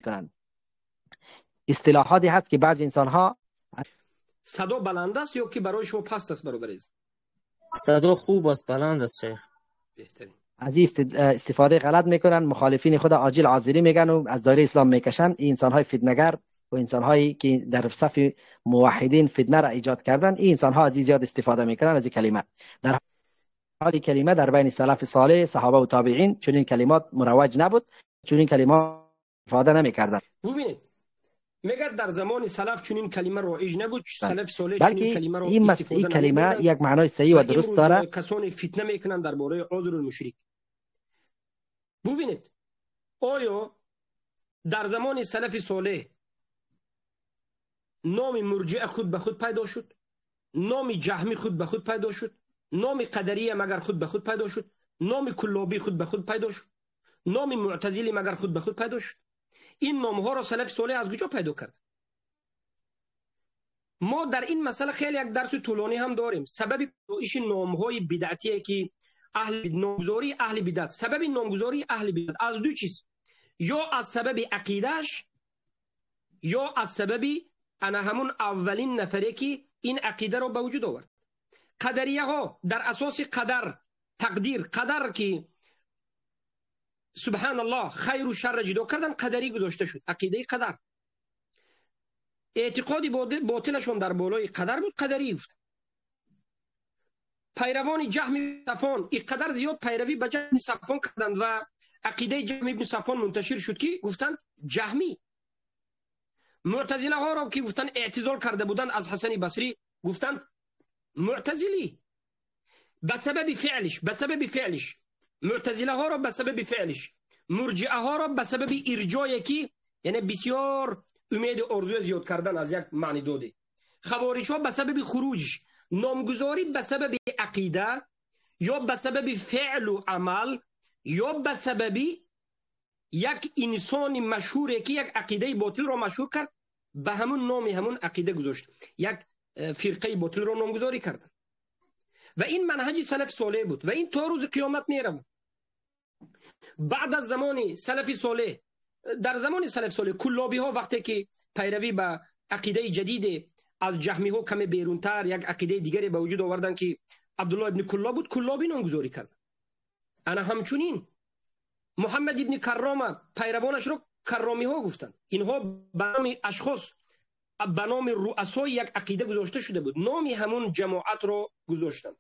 میکنند. اصطلاحاتی هست که بعضی انسان ها صدا بلند است یا که برای شما پست است برادر عزیز؟ صدا خوب است، بلند است شیخ. بهترین. از این استفاده غلط میکنن، مخالفین خود عاجل عاذری میگن و از دایره اسلام میکشن. این انسان های فتنه‌گر و انسان هایی که در صف موحدین فتنه را ایجاد کردن، این انسان ها از این زیاد استفاده میکنن از این کلمه. در حال کلمه در بین سلف صالح، صحابه و تابعین چنین کلمات مروج نبود، چنین کلمات استفاده نمیکردن. ببینید میگه در زمان سلف چنین کلمه رایج نبود، سلف صالح چنین کلمه را استفاده این کلمه یک معنای صحیح و درست داره. کسانی فتنه میکنن درباره عذر المشرک. ببینید آیا در زمان سلف صالح نام مرجئه خود به خود پیدا شد؟ نام جهمی خود به خود پیدا شد؟ نام قدریه مگر خود به خود پیدا شد؟ نام کلابی خود به خود پیدا شد؟ نام معتزلی مگر خود به خود پیدا شد؟ این نام ها را سلف صالح از کجا پیدا کرد؟ ما در این مسئله خیلی یک درس طولانی هم داریم. سبب پیدایش نام های بدعتیه که اهل نامگذاری اهل بدعت، سبب نامگذاری اهل بدعت از دو چیز، یا از سبب عقیدهش یا از سبب انا همون اولین نفره که این عقیده را به وجود آورد. قدریه ها در اساس قدر، تقدیر، قدر که سبحان الله خیر و شر جدا کردن، قدری گذاشته شد، عقیده قدر. اعتقاد باطلشون در بالای قدر بود، قدری گفت. پیروان جهم صفوان اینقدر زیاد پیروی به جهم صفوان کردند و عقیده جهم ابن صفوان منتشر شد که گفتند جهمی. معتزله ها را که گفتند اعتزال کرده بودند از حسن بصری، گفتند معتزلی. به سبب فعلش، به سبب فعلش معتزله ها را به سبب فعلش، مرجئه ها را به سبب ارجایی که یعنی بسیار امید آرزوی زیاد کردن از یک معنی داده، خوارج ها به سبب خروجش، نامگذاری به سبب عقیده یا به سبب فعل و عمل یا به سبب یک انسان مشهوری که یک عقیده باطل را مشهور کرد، به همون نام همون عقیده گذاشت، یک فرقه باطل را نامگذاری کرد. و این منهج سلف صالح بود و این تا روز قیامت میرود. بعد از زمان سلف صالح، در زمان سلف صالح کلابی ها وقتی که پیروی به عقیده جدید از جهمی ها کمی بیرونتر یک عقیده دیگری به وجود آوردن که عبدالله ابن کلاب بود، کلابی نامگذاری کرد. انا همچنین محمد ابن کرامه پیروانش را کرامی ها گفتند. اینها به نام اشخاص، به نام رؤسای یک عقیده گذاشته شده بود، نام همون جماعت را گذاشتند.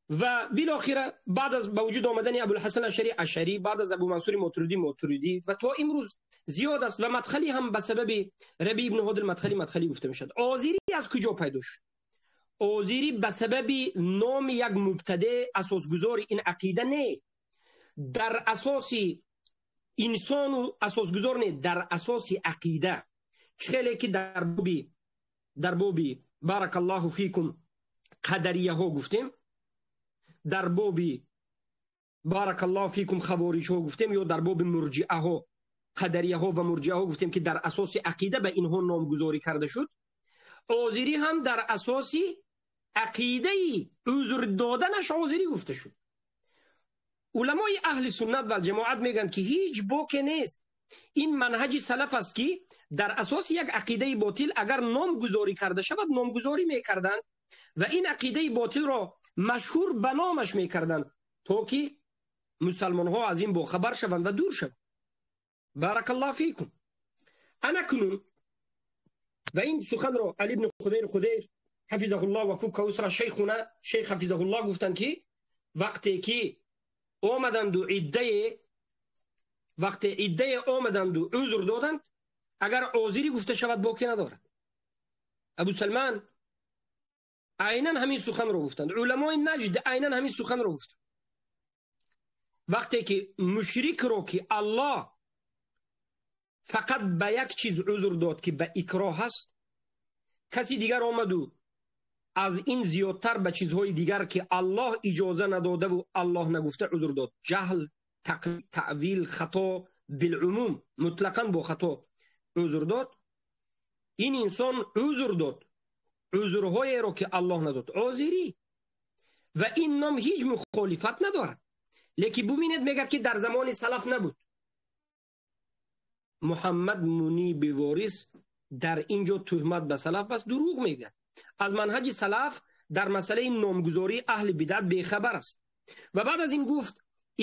و بالاخره بعد از به وجود آمدن ابوالحسن اشعری اشعری، بعد از ابو منصور ماتریدی ماتریدی و تا امروز زیاد است. و مدخلی هم به سبب ربی ابن هادی المدخلی مدخلی گفته میشد. آذری از کجا پیدا شد؟ آذری به سبب نام یک مبتدع اساسگذار این عقیده نه، در اساس انسان و اساسگذار نه، در اساس عقیده. چخیلی که در بابی بارک الله فیکم قدریه ها گفتیم، در بابی بارک الله فیکم خوارج ها گفتیم، یا در باب مرجئه ها، قدریه ها و مرجئه ها گفتیم که در اساس عقیده به اینها نامگذاری کرده شد. آذری هم در اساس عقیده عذر دادنش آذری گفته شد. علمای اهل سنت و جماعت میگن که هیچ باک نیست، این منهج سلف است که در اساس یک عقیده باطل اگر نامگذاری کرده شود نامگذاری میکردند و این عقیده باطل را مشهور به نامش میکردند تا که مسلمان ها از این باخبر شوند و دور شوند. بارک الله فیکم. انا کنون و این سخن را علی بن خدیر خدیر حفظه الله و فک اسره شیخنا شیخ حفظه الله گفتند که وقتی که آمدند و عده، وقتی عده آمدند و عذر دادند، اگر عذری گفته شود باکی ندارد. ابو سلمان عینا همین سخن رو گفتند، علمای نجد عینا همین سخن رو گفتند. وقتی که مشرک رو که الله فقط به یک چیز عذر داد که به اکراه هست، کسی دیگر آمد و از این زیادتر به چیزهای دیگر که الله اجازه نداده و الله نگفته عذر داد. جهل، تعویل، خطا، بالعموم مطلقا با خطا عذر داد. این انسان عذر داد، عذرهایی را که الله نداد، عذری. و این نام هیچ مخالفت ندارد. لیکن ببینید میگه که در زمان سلف نبود. Муҳаммад Муниби Ворис дар инҷо туҳмат ба салаф баст, дурӯғ мегӯяд. Аз манҳаҷи салаф дар масъалаи номгузории аҳли бидъат бехабар аст. Ва баъд аз ин гуфт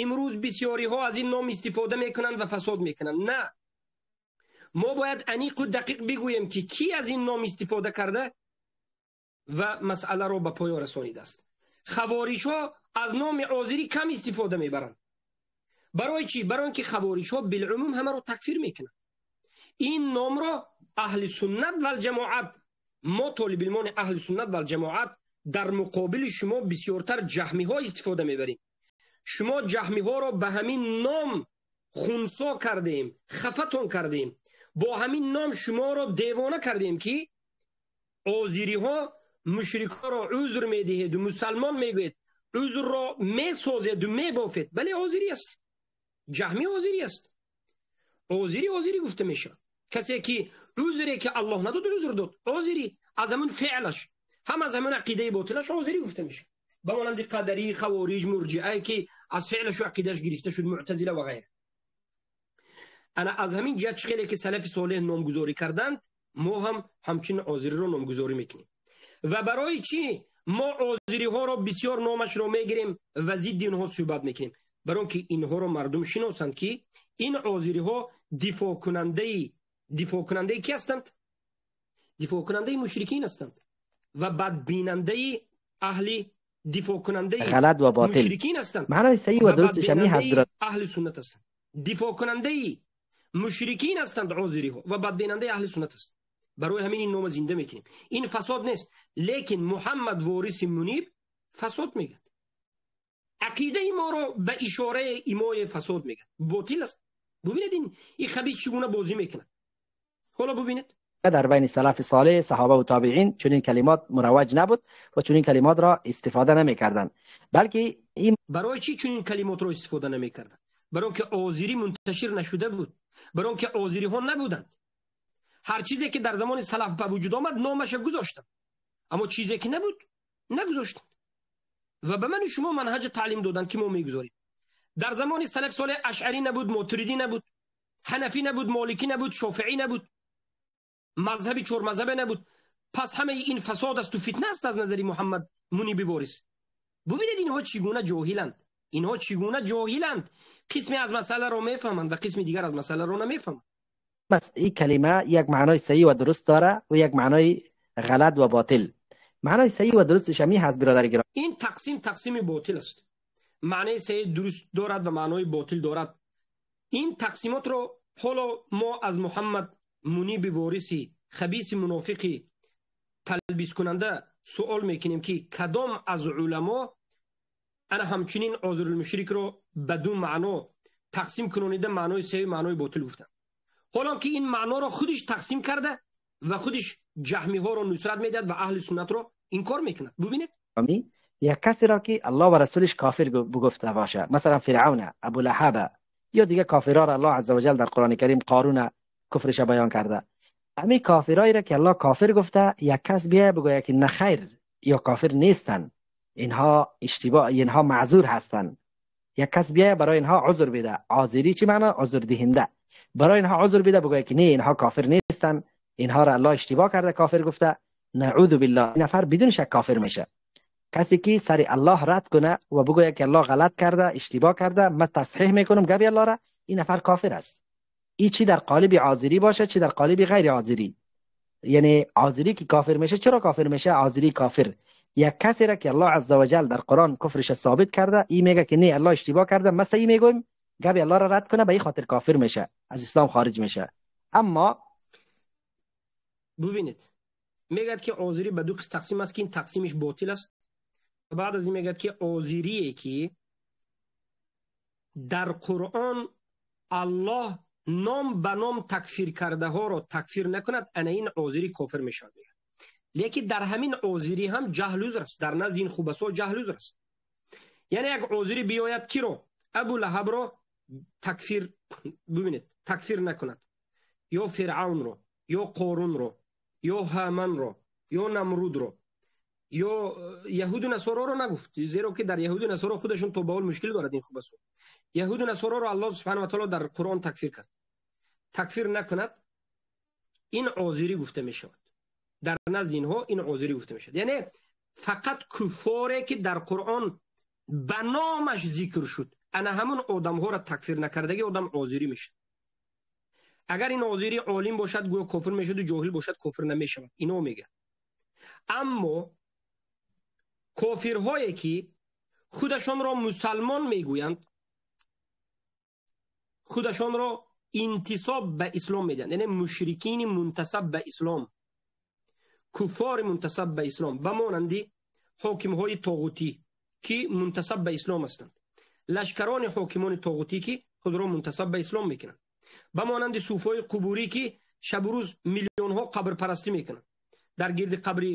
имрӯз бисёриҳо аз ин ном истифода мекунанд ва фасод мекунанд. На, мо бояд аниқу дақиқ бигӯем ки кӣ аз ин ном истифода карда ва масъаларо ба поён расонидааст. Хавориҷҳо аз номи озирӣ кам истифода мебаранд. Барои чӣ? Барои инки хавориҷҳо билумум ҳамаро такфир мекунанд. Ин номро аҳли суннат валҷамоат, мо толибилмони аҳли суннат валҷамоат дар муқобили шумо бисёртар ҷаҳмиҳо истифода мебарем. Шумо ҷаҳмиҳоро ба ҳамин ном хунсо кардем, хафатон кардем. Бо ҳамин ном шуморо девона кардем ки озириҳо мушрикҳоро узр медиҳеду мусалмон мегӯед, узрро месозеду мебофед. Бале, озирӣ аст, ҷаҳмӣ озирӣ аст. Озирӣ озирӣ гуфта мешавад. Касе ки узре ки Аллоҳ надод узр дод, озирӣ аз ҳамун феълаш, ҳам аз ҳамун ақидаи ботилаш озирӣ гуфта мешавад. Ба монанди қадарӣ, хавориҷ, мурҷиае ки аз феълашу ақидааш гирифта шуд, муътазила ва ғайра. Ана аз ҳамин ҷиҳат чӣ хеле ки салафи солеҳ номгузорӣ карданд, мо ҳам ҳамчунин озириро номгузорӣ мекунем. Ва барои чӣ мо озириҳоро бисёр номашро мегирем ва зидди инҳо суҳбат мекунем? Барои он ки инҳоро мардум шиносанд ки ин озириҳо дифоъкунандаи ки ҳастанд? Дифоъкунандаи мушрикин ҳастанд ва бадбинандаи аҳли дифоъкунандаи ғалат ва ботил мушрикин ҳастанд. Маънои саҳеҳ ва дурусташ ҳамин ҳаст. Аҳли суннат ҳастанд. Дифоъкунандаи мушрикин ҳастанд озириҳо ва бадбинандаи аҳли суннат ҳастанд. Барои ҳамин ин номро зинда мекунем. Ин фасод нест, лекин Муҳаммад Вориси Муниб фасод мегӯяд. Ақидаи моро ба ишораи имои фасод мегӯяд. Ботил аст. Бубинед ин хабис чӣ гуна бозӣ мекунад. Ҳоло бубинед. Дар байни салафи солеҳ, саҳоба ва тобеин чунин калимот муравваҷ набуд ва чунин калимотро истифода намекарданд. Балки ин барои чӣ чунин калимотро истифода намекарданд? Барои инки озирӣ мунташир нашуда буд, барои инки озириҳо набуданд. Ҳар чизе ки дар замони салаф ба вуҷуд омад номашро гузоштанд, аммо чизе ки набуд нагузоштанд. Ва ба ману шумо манҳаҷ таълим доданд ки мо мегузорем. Дар замони салаф солеҳ ашъарӣ набуд, мотуридӣ набуд, ҳанафӣ набуд, моликӣ набуд, шофеӣ набуд, мазҳаби чормазҳабе набуд. Пас ҳамаи ин фасод аст ва фитна аст аз назари Муҳаммад Муниби Ворис. Бубинед инҳо чӣ гуна ҷоҳиланд. Инҳо чӣ гуна ҷоҳиланд. Қисме аз масъаларо мефаҳманд ва қисми дигар аз масъаларо намефаҳманд. Пас ин калима як маънои саҳеҳ ва дуруст дорад ва як маънои ғалат ва ботил. Маънои саҳеҳ ва дурусташ ҳамин ҳаст, бародари гиромӣ. Ин тақсим тақсими ботил аст. Маънои саҳеҳ дуруст дорад ва маънои ботил дорад. Ин тақсимотро ҳоло мо аз Муҳаммад Муниби Вориси хабиси мунофиқи талбискунанда суол мекунем ки кадом аз уламо ана ҳамчунин озирулмушрикро ба ду маъно тақсим кунонида маънои саҳеҳ маънои ботил гуфтанд. Ҳоло ки ин маъноро худиш тақсим карда ва худиш ҷаҳмиҳоро нусрат медиҳад ва аҳли суннатро инкор мекунад. Бубинед. Як касеро ки Аллоҳ ва расулиш кофир бигуфта бошад, масалан Фиръавн, Абу Лаҳаб ё дигар кофирҳоро Аллоҳ азза ва ҷал дар Қуръони Карим Қоруна куфраш баён карда. Ҳамин кофирҳоеро ки Аллоҳ кофир гуфта, як кас биёяд бигӯяд ки на хайр, ё кофир нестанд, инҳо иштибоҳ, инҳо маъзур ҳастанд. Як кас биёяд барои инҳо узр бида. Озирӣ чӣ маъно? Узрдиҳанда. Барои инҳо узр бида, бигӯяд ки не, инҳо кофир нестанд, инҳоро Аллоҳ иштибоҳ карда кофир гуфта. наъӯзу биллоҳ, ин нафар бидуни шак кофир мешавад. Касе ки сари Аллоҳ рад кунад ва бигӯяд ки Аллоҳ ғалат карда, иштибоҳ карда, ман тасҳеҳ мекунам гапи Аллоҳро, ин нафар кофир аст. ин чӣ дар қолиби озирӣ бошад, чӣ дар қолиби ғайри озирӣ. Яъне озирӣ ки кофир мешавад, чаро кофир мешавад? Озирӣ кофир як касеро ки Аллоҳ азза ва ҷал дар Қуръон куфраш собит карда, ин мегӯяд ки не, Аллоҳ иштибоҳ карда, ман саҳеҳ мегӯям, гапи Аллоҳро рад кунад, ба ин хотир кофир мешавад, аз ислом хориҷ мешавад. Аммо бубинед, мегӯяд ки озирӣ ба ду қисм тақсим аст ки ин тақсимиш ботил аст. Баъд аз ин мегӯяд ки озирие ки дар Қуръон Аллоҳ ном ба ном такфир кардаҳоро такфир накунад, ана ин озирӣ кофир мешавад, мегӯяд. Лекин дар ҳамин озирӣ ҳам ҷаҳл узр аст. Дар назди ин хубасо ҷаҳл узр аст. Яъне як озирӣ биёяд киро? Абу Лаҳабро такфир, бубинед, такфир накунад, ё Фиръавнро, ё Қорунро, ё Ҳаманро, ё Намрудро, ё яҳуду насороро нагуфт, зеро ки дар яҳуду насоро худашон то ба ҳол мушкил дорад ин хубасо. Яҳуду насороро Аллоҳ субҳанаҳу ва таъоло дар Қуръон такфир кард. такфир накунад, ин озирӣ гуфта мешавад. Дар назди инҳо ин озирӣ гуфта мешавад. Яъне фақат куффоре ки дар Қуръон ба номаш зикр шуд, ана ҳамун одамҳоро такфир накардагӣ одам озирӣ мешавад. Агар ин озирӣ олим бошад, гӯё кофир мешуд, ҷоҳил бошад, кофир намешавад. Ино мегӯяд. Аммо кофирҳое ки худашонро мусалмон мегӯянд, худашонро интисоб ба ислом медиҳанд, яъне мушрикини мунтасаб ба ислом, куффори мунтасаб ба ислом, ба монанди ҳокимҳои тоғутӣ ки мунтасаб ба ислом ҳастанд, лашкарони ҳокимони тоғутӣ ки худро мунтасаб ба ислом мекунанд, ба монанди суфҳои қубурӣ ки шабу рӯз миллионҳо қабрпарастӣ мекунанд дар гирди қабри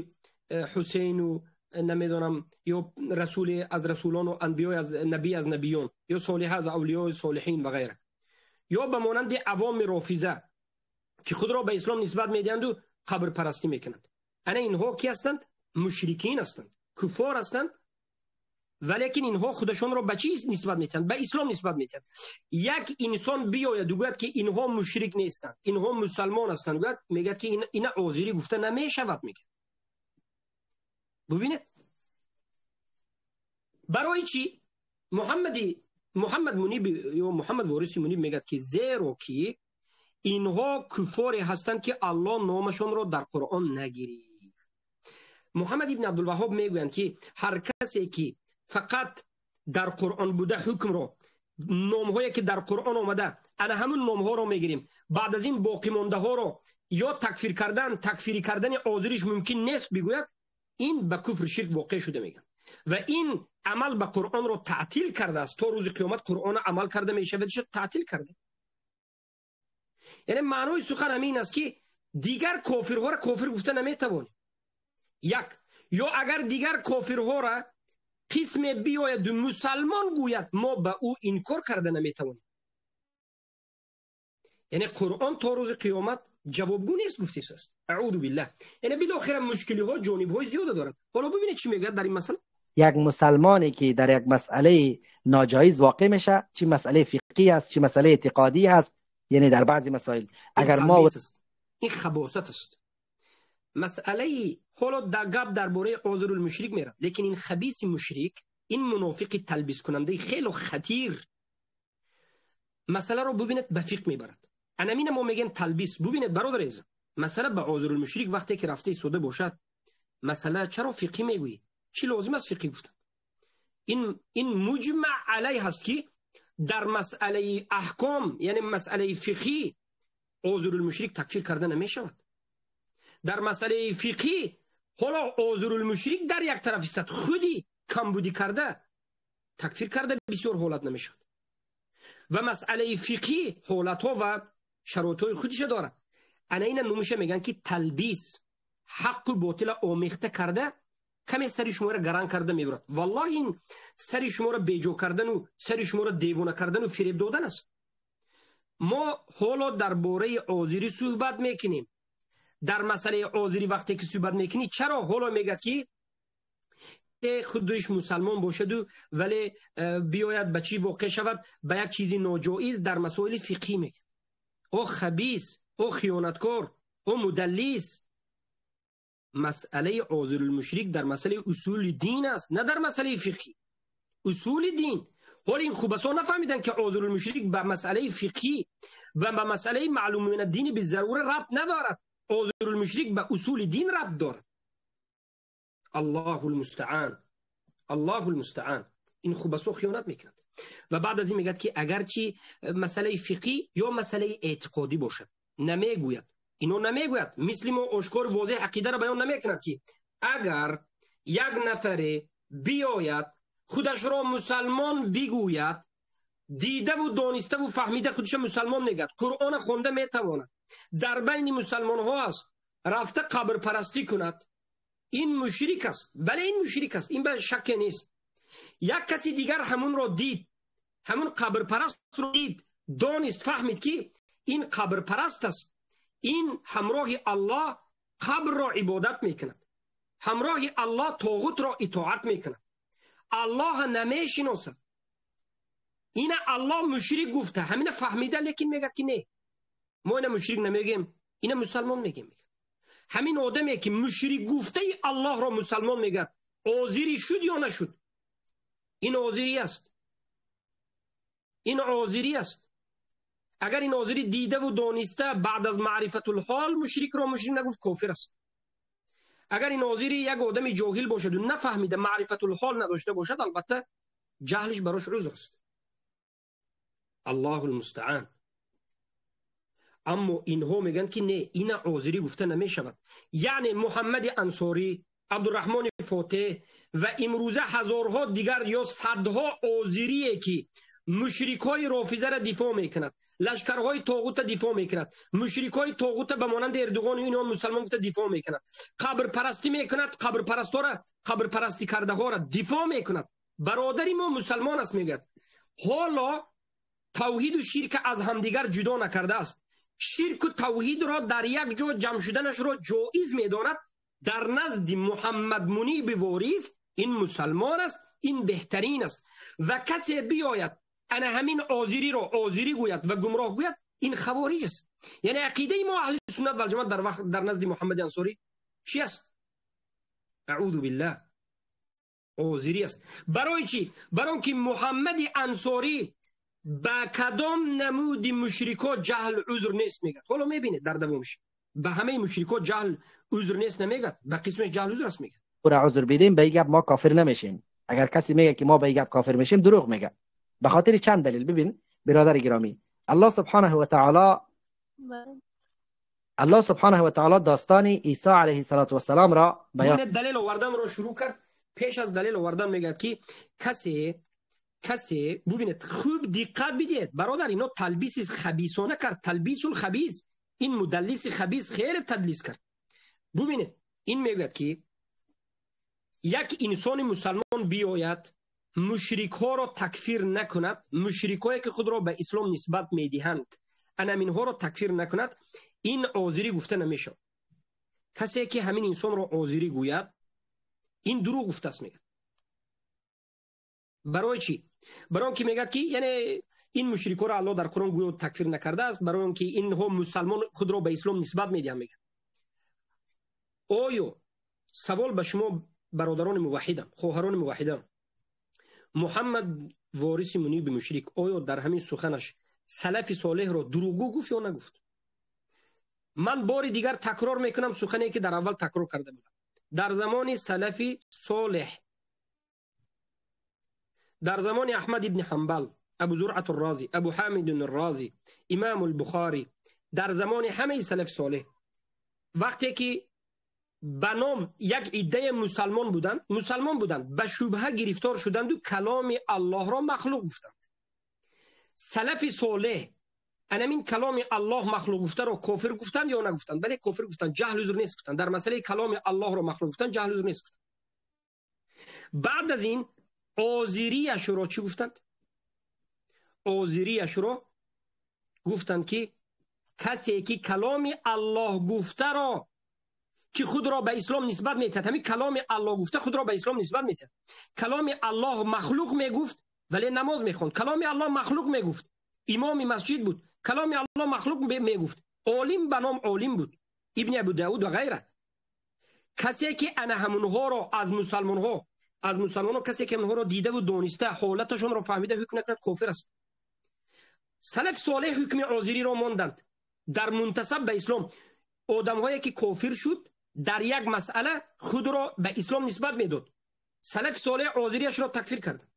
Ҳусейну, намедонам, ё расуле аз расулону анбиёи аз набӣ аз набиён, ё солиҳа аз авлиёи солиҳин ва ғайра, ё ба монанди авоми рофиза ки худро ба ислом нисбат медиҳанду қабрпарастӣ мекунанд. Ана инҳо ки ҳастанд? Мушрикин ҳастанд, куффор ҳастанд, валекин инҳо худашонро ба чӣ нисбат медиҳанд? Ба ислом нисбат медиҳанд. Як инсон биёяд гӯяд ки инҳо мушрик нестанд, инҳо мусалмон ҳастанд, гӯяд, мегӯяд ки ина озирӣ гуфта намешавад, мегӯяд. Бубинед, барои чӣ Муҳаммад Муниб ё Муҳаммад Вориси Муниб мегӯяд ки зеро ки инҳо куффоре ҳастанд ки Аллоҳ номашонро дар Қуръон нагирифт. Муҳаммад ибн Абдулваҳҳоб мегӯянд ки ҳар касе ки фақат дар Қуръон буда ҳукмро, номҳое ки дар Қуръон омада, ана ҳамун номҳоро мегирем, баъд аз ин боқимондаҳоро ё такфир кардан, такфирӣ кардани озириш мумкин нест бигӯяд, ин ба куфр ширк воқеъ шуда мегӯянд. Ва ин амал ба Қуръонро таътил кардааст. То рӯзи қиёмат Қуръон амал карда мешавад, таътил карда. Яъне маънои сухан ҳамин аст ки дигар кофирҳоро кофир гуфта наметавонем. Як ё агар дигар кофирҳоро қисме биёяду мусалмон гӯяд, мо ба ӯ инкор карда наметавонем. Яъне Қуръон то рӯзи қиёмат ҷавобгӯ нест гуфтесааст. Аъузу биллаҳ. Яъне билохира мушкилиҳо ҷонибҳои зиёда дорад. Ҳоло бубинед чӣ мегӯяд дар ин масъала. یک مسلمانی که در یک مسئله ناجایز واقع میشه، چه مسئله فقهی است، چه مسئله اعتقادی است، یعنی در بعضی مسائل اگر ما این خباثت است. مسئله حالا در گپ درباره عذر المشرک میرد، لیکن این خبیث مشرک، این منافق تلبیس کننده خیلی خطیر، مسئله رو ببینید به فقه میبرد. انا ما میگیم تلبیس. ببینید برادر عزیز، مسئله به عذر المشرک وقتی که رفته سوده باشد، مسئله چرا فقهی میگویی؟ چی لازم است فقهی گفتن؟ این مجمع علیه هست که در مسئله احکام، یعنی مسئله فقهی، عذر المشرک تکفیر کرده نمیشود. در مسئله فقهی حالا عذر المشرک در یک طرف است، خودی کمبودی کرده تکفیر کرده بسیار حالت نمیشود. و مسئله فقهی حالتها و شرایط خودش دارد. انا اینا نمیشه میگن که تلبیس، حق و باطل آمیخته کرده، کمی سری شما را گران کرده میبرد. والله این سری شما را بیجا کردن و سری شما را دیوانه کردن و فریب دادن است. ما حالا درباره آزری صحبت میکنیم. در مسئله آزری وقتی که صحبت میکنی، چرا حالا میگد که خودش مسلمان باشد ولی بیاید به چی واقع شود؟ به یک چیزی ناجایز در مسائل فقهی میگه. او خبیث، او خیانتکار، او مدلس. مسئله عذر المشرک در مسئله اصول دین است، نه در مسئله فقهی. اصول دین. حالا این خوبسا نفهمیدن که عذر المشرک به مسئله فقهی و به مسئله معلوم من الدین به ضروره ربط ندارد. عذر المشرک به اصول دین ربط دارد. الله المستعان، الله المستعان. این خوبسا خیانت میکنند. و بعد از این میگد که اگرچه مسئله فقهی یا مسئله اعتقادی باشد، نمیگوید. اینو نمیگوید. مثل ما آشکار واضح عقیده را بیان نمیکند که اگر یک نفر بیاید خودش را مسلمان بگوید، دیده و دانسته و فهمیده خودش مسلمان میگد، قرآن خوانده میتواند، در بین مسلمان ها است، رفته قبر پرستی کند، این مشرک است. بله این مشرک است، این به شک نیست. یک کسی دیگر همون را دید، همون قبر پرست را دید، دانست، فهمید که این قبر پرست است، این همراه الله قبر را عبادت میکند، همراه الله طاغوت را اطاعت میکند، الله نمیشناسد، این الله مشرک گفته، همین فهمیده، لیکن میگه که نه. Мо ина мушрик намегем, ина мусалмон мегем. Ҳамин одаме ки мушрик гуфтаи Аллоҳро мусалмон мегӯяд, озирӣ шуд ё нашуд? Ин озирӣ аст. Ин озирӣ аст. Агар ин озирӣ дидаву дониста баъд аз маърифатулҳол мушрикро мушрик нагуфт, кофир аст. Агар ин озирӣ як одами ҷоҳил бошаду нафаҳмида, маърифатулҳол надошта бошад, албатта ҷаҳлиш барош узр аст. Аллоҳу лмустаан. Аммо инҳо мегӯянд ки не, ина озирӣ гуфта намешавад. Яъне Муҳаммади Ансорӣ, Абдураҳмони Фотеҳ ва имрӯза ҳазорҳо дигар ё садҳо озирие ки мушрикҳои рофизаро дифоъ мекунад, лашкарҳои тоғута дифоъ мекунад, мушрикҳои тоғута ба монанди Эрдуғону инҳо мусалмон гуфта дифоъ мекунад, қабрпарастӣ мекунад, қабрпарастора, қабрпарастӣ кардаҳоро дифоъ мекунад, бародари мо мусалмон аст мегӯяд. Ҳоло тавҳиду ширка аз ҳамдигар ҷудо накардааст. Ширку тавҳидро дар як ҷо ҷамъ шуданашро ҷоиз медонад. Дар назди Муҳаммад Муниби Ворис ин мусалмон аст, ин беҳтарин аст. Ва касе биёяд ана ҳамин озириро озирӣ гӯяд ва гумроҳ гӯяд, ин хавориҷ аст. Яъне ақидаи мо аҳли суннат валҷамоат дар вақт дар назди Муҳаммади Ансорӣ чӣ аст? Аъузу биллаҳ, озирӣ аст. Барои чӣ? Барои он ки Муҳаммади Ансорӣ ба кадом намуди мушрикҳо ҷаҳл узр нест мегӯяд. Ҳоло мебинед дар давомаш ба ҳамаи мушрикҳо ҷаҳл узр нест намегӯяд, ба қисмаш ҷаҳл узр аст мегӯяд. Ура узр бидем, ба ин гап мо кофир намешем. Агар касе мегӯяд ки мо ба ин гап кофир мешем, дурӯғ мегӯяд. به خاطر چند دلیل. ببین برادر گرامی، الله سبحانه و تعالی الله سبحانه و تعالی داستان عیسی علیه السلام را بیان دلیل آوردن را شروع کرد. پیش از دلیل آوردن میگه که کسی ببینید، خوب دقت بدید برادر، اینا تلبیس خبیثانه کرد، تلبیس الخبیث. این مدلس خبیث خیر تدلیس کرد. ببینید این میگه که یک انسان مسلمان بیاید مشرک ها را تکفیر نکند، مشرک هایی که خود را به اسلام نسبت میدهند انامینها را تکفیر نکند، این آذری گفته نمیشه. کسی که همین انسان را آذری گوید این دروغ گفته است میگه. برای چی؟ برای اینکه میگه که یعنی این مشرک ها را الله در قرآن گویا تکفیر نکرده است، برای اینکه اینها مسلمان خود را به اسلام نسبت میدهند میگه. آیا سوال به شما برادران موحدم، خواهران موحدم، محمد وارث منیب مشرک آیا در همین سخنش سلف صالح را دروغگو گفت یا نگفت؟ من بار دیگر تکرار میکنم سخنی که در اول تکرار کرده بودم. در زمان سلف صالح، در زمان احمد ابن حنبل، ابو زرعة الرازی، ابو حامد الرازی، امام البخاری، در زمان همه سلف صالح وقتی که به نام یک عده مسلمان بودند، مسلمان بودند، به شبهه گرفتار شدند و کلام الله را مخلوق گفتند. سلف صالح انمین کلام الله مخلوق گفته را کافر گفتند یا نگفتند؟ بله کافر گفتند، جهل عذر نیست گفتند. در مسئله کلام الله را مخلوق گفتند، جهل عذر نیست گفتند. بعد از این آذریش را چی گفتند؟ آذریش را گفتند که کسی که کلام الله گفته را که خود را به اسلام نسبت میتد، همین کلام الله گفته خود را به اسلام نسبت میتد. کلام الله مخلوق میگفت ولی نماز میخوند. کلام الله مخلوق میگفت، امام مسجد بود. کلام الله مخلوق میگفت، عالم به نام عالم بود، ابن ابو داود و غیره. کسی که انا همونها را از مسلمان ها، کسی که اونها را دیده و دانسته، حالتشون را فهمیده حکم نکند کافر است. سلف صالح حکم آذری را ماندند در منتسب به اسلام. آدمهایی که کافر شد در یک مسئله خود را به اسلام نسبت میداد، سلف صالح آذریش را تکفیر کرد.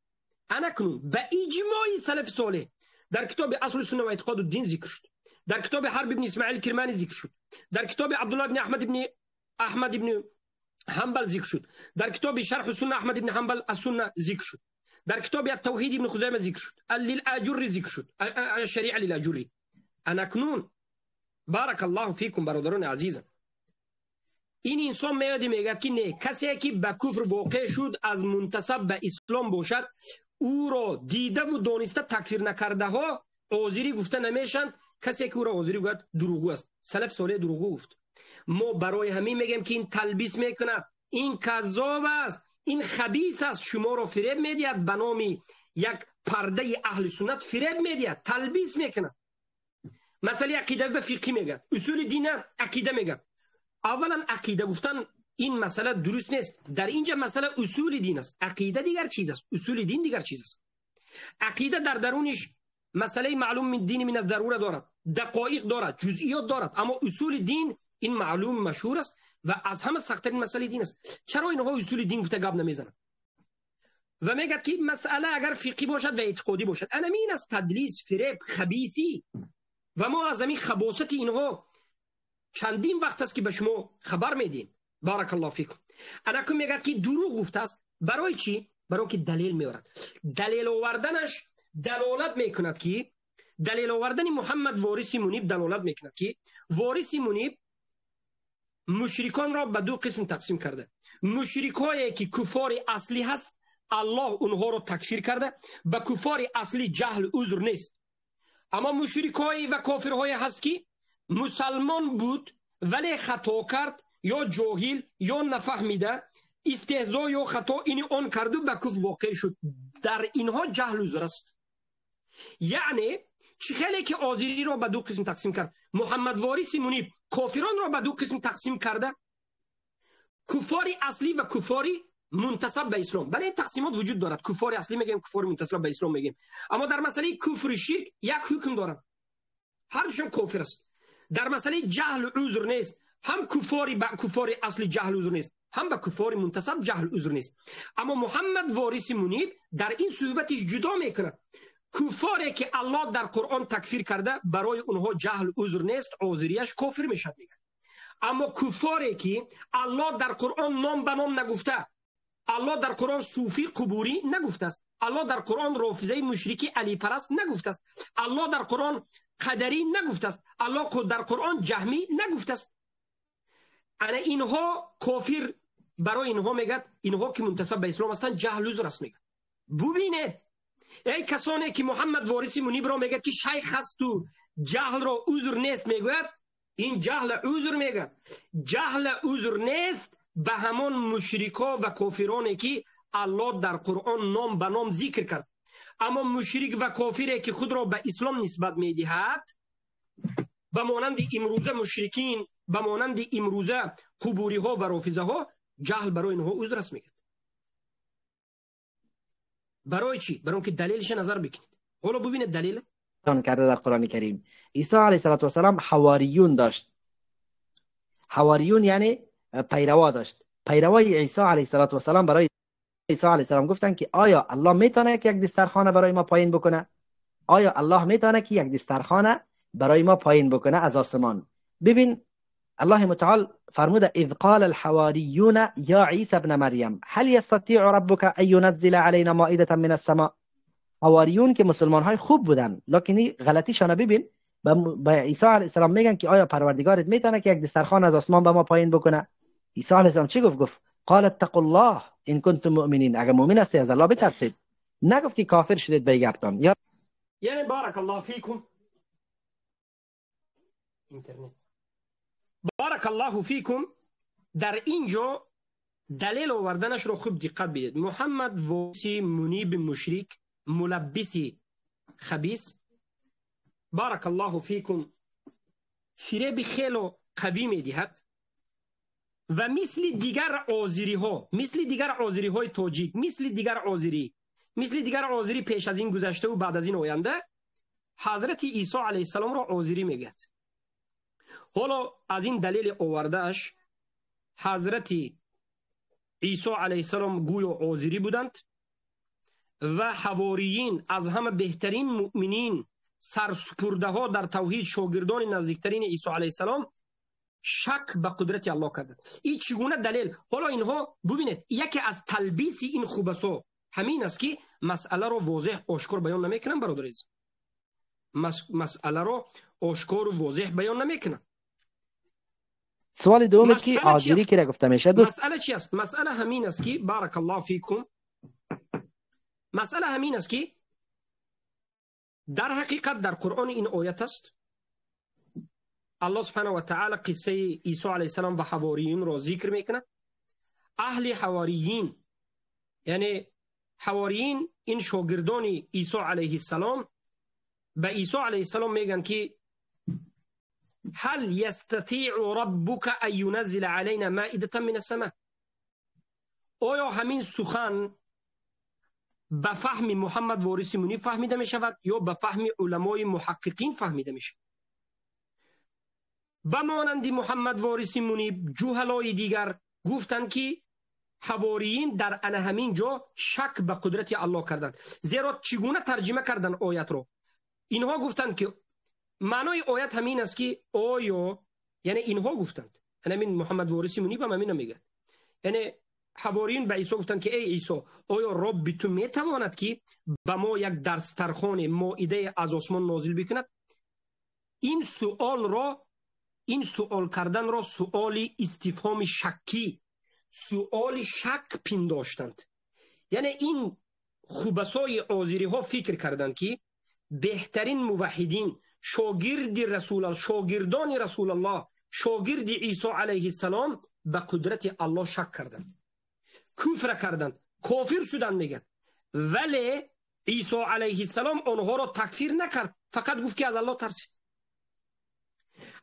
انا کنون به اجماع سلف صالح در کتاب اصل سنه و اعتقاد الدین ذکر شد، در کتاب حرب ابن اسماعیل کرمانی ذکر شد، در کتاب عبدالله ابن احمد ابن حنبل ذکر شد، در کتاب شرح السنه احمد ابن حنبل السنه ذکر شد، در کتاب التوحید ابن خزیمه ذکر شد، للاجری ذکر شد، الشریعه للاجری. انا کنون بارک الله فیکم برادران عزیزم، این انسان میاد میگه که نه، کسی که به کفر واقع شد از منتسب به اسلام باشد، او را دیده و دانسته تکفیر نکرده ها آذری گفته نمیشند. کسی که او را آذری گفت دروغگو است. سلف صالح دروغگو گفت. ما برای همین میگیم که این تلبیس میکند، این کذاب است، این خبیث است، شما را فریب میدهد، به نام یک پرده اهل سنت فریب میدهد، تلبیس میکند. مسئله عقیده به فقهی میگه، اصول دین عقیده میگه. اولا عقیده گفتن این مسئله درست نیست. در اینجا مسئله اصول دین است، عقیده دیگر چیز است، اصول دین دیگر چیز است. عقیده در درونش مسئله معلوم من دین من الضروره دارد، دقایق دارد، جزئیات دارد، اما اصول دین این معلوم مشهور است و از همه سخت‌ترین مسئله دین است. چرا اینها اصول دین گفته گپ نمیزنند؟ و میگه که مسئله اگر فقهی باشد و اعتقادی باشد، این است تدلیس، فریب، خبیثی. و ما از همین خباثت اینها چندین وقت است که به شما خبر میدیم. بارک الله فیکم. انکم میگه که دروغ گفته است. برای چی؟ برای که دلیل میورد. دلیل آوردنش دلالت میکند که دلیل آوردن محمد وارث منیب دلالت میکند که وارث منیب مشرکان را به دو قسم تقسیم کرده. مشرکایی که کفار اصلی هست، الله اونها را تکفیر کرده، به کفار اصلی جهل عذر نیست. اما مشرکایی و کافرهایی هست که مسلمان بود ولی خطا کرد، یا جاهل یا نفهمیده، استهزا یا خطا این آن کرد و به کفر واقع شد. در اینها جهل عذر است. یعنی چه خیلی که آذری را به دو قسم تقسیم کرد، محمد وارث منیب کافران را به دو قسم تقسیم کرده، کفار اصلی و کفار منتسب به اسلام. بله این تقسیمات وجود دارد، کفار اصلی میگیم، کفار منتسب به اسلام میگیم، اما در مسئله کفر شرک یک حکم دارد، هر دوشون کافر است. در مسئله جهل عذر نیست، هم کفاری به کفار اصلی جهل عذر نیست، هم به کفار منتسب جهل عذر نیست. اما محمد وارث منیب در این صحبتش جدا میکند. کفاری که الله در قرآن تکفیر کرده برای اونها جهل عذر نیست، عذریش کافر میشد میگه. اما کفاری که الله در قرآن نام به نام نگفته، الله در قرآن صوفی قبوری نگفته است، الله در قرآن رافضه مشرکی علی پرست نگفته است، الله در قرآن قدری نگفته است، الله در قرآن جهمی نگفته است. انا اینها کافر برای اینها میگه، اینها که منتسب به اسلام هستند جهل عذر است میگه. ببینید ای کسانی که محمد وارث منیب را میگه که شیخ است و جهل را عذر نیست میگوید، این جهل عذر میگه. جهل عذر نیست به همان مشرکا و کافرانی که الله در قرآن نام به نام ذکر کرد. اما مشرک و کافری که خود را به اسلام نسبت میدهد، به مانند امروزه مشرکین، به مانند امروزه قبوری ها و رافضه ها، جهل برای اینها عذر است میگه. برای چی؟ برای اینکه دلیلش نظر بکنید. حالا ببینید دلیل کرده در قرآن کریم. عیسی علیه السلام حواریون داشت. حواریون یعنی پیروا داشت. پیروای عیسی علیه السلام برای عیسی علیه السلام گفتن که آیا الله میتونه که یک دسترخوانه برای ما پایین بکنه؟ آیا الله میتونه که یک دسترخوانه برای ما پایین بکنه از آسمان؟ ببین الله متعال فرموده اذ قال الحواریون یا عیسی ابن مریم هل یستطیع ربک ان ینزل علینا مائده من السماء. حواریون که مسلمان های خوب بودن، لکن غلطیشان ببین، به عیسی علیه السلام میگن که آیا پروردگارت میتونه که یک دسترخوان از آسمان به ما پایین بکنه؟ عیسی علیه السلام چی گفت؟ گفت قال اتقوا الله ان کنتم مؤمنین. اگر مؤمن هستی از الله بترسید. نگفت که کافر شدید به گپتان. یعنی بارک الله فیکم. اینترنت. بارک الله فیکم. در اینجا دلیل آوردنش رو خوب دقت بدید. محمد وارث منیب مشرک ملبسی خبیث، بارک الله فیکم، فریب خیلی قوی میدهد و مثل دیگر آذری ها، مثل دیگر آذری های تاجیک، مثل دیگر آذری، مثل دیگر آذری پیش از این گذشته و بعد از این آینده، حضرت عیسی علیه السلام را آذری میگه. حالا از این دلیل آوردهش حضرت عیسی علیه السلام گویا آذری بودند و حواریین از همه بهترین مؤمنین، سرسپرده ها در توحید، شاگردان نزدیکترین عیسی علیه السلام، شک به قدرت الله کردند. این چگونه دلیل؟ حالا اینها ببینید، یکی از تلبیس این خوبسا همین است که مسئله رو واضح آشکار بیان نمیکنن. برادر عزیز، مسئله رو آشکار و واضح بیان نمیکنن. سوال دوم که آذری که گفته میشه دوست، مسئله چی است؟ مسئله همین است که بارک الله فیکم، مسئله همین است که در حقیقت در قرآن این آیت است. الله سبحانه و تعالی قصه عیسی علیه السلام و حواریین را ذکر میکند. اهل حواریین، یعنی حواریین این شاگردان عیسی علیه السلام، به عیسی علیه السلام میگن که هل يستطيع ربك أن ينزل علينا مائدة من السماء؟ آیا همین سخن به فهم محمد وارث منیب فهمیده می شود یا به فهم علمای محققین فهمیده می شود؟ به مانند محمد وارث منیب جهلای دیگر گفتند که حواریین در ان همین جا شک به قدرت الله کردند. زیرا چگونه ترجمه کردن آیت رو؟ اینها گفتند که معنای آیت همین است که آیا، یعنی اینها گفتند، همین محمد وارث منیب هم همین میگه، یعنی حواریین به عیسی گفتند که ای عیسی، آیا رب تو میتواند که به ما یک دسترخوان مائده از آسمان نازل بکند؟ این سوال را، این سوال کردن را سوال استفهام شکی، سوال شک پنداشتند. یعنی این خبثای آذری ها فکر کردند که بهترین موحدین، شاگرد رسول الله، شاگردان رسول الله، شاگرد عیسی علیه السلام به قدرت الله شک کردند، کفر کردند، کافر شدند میگن. ولی عیسی علیه السلام آنها را تکفیر نکرد، فقط گفت که از الله ترسید.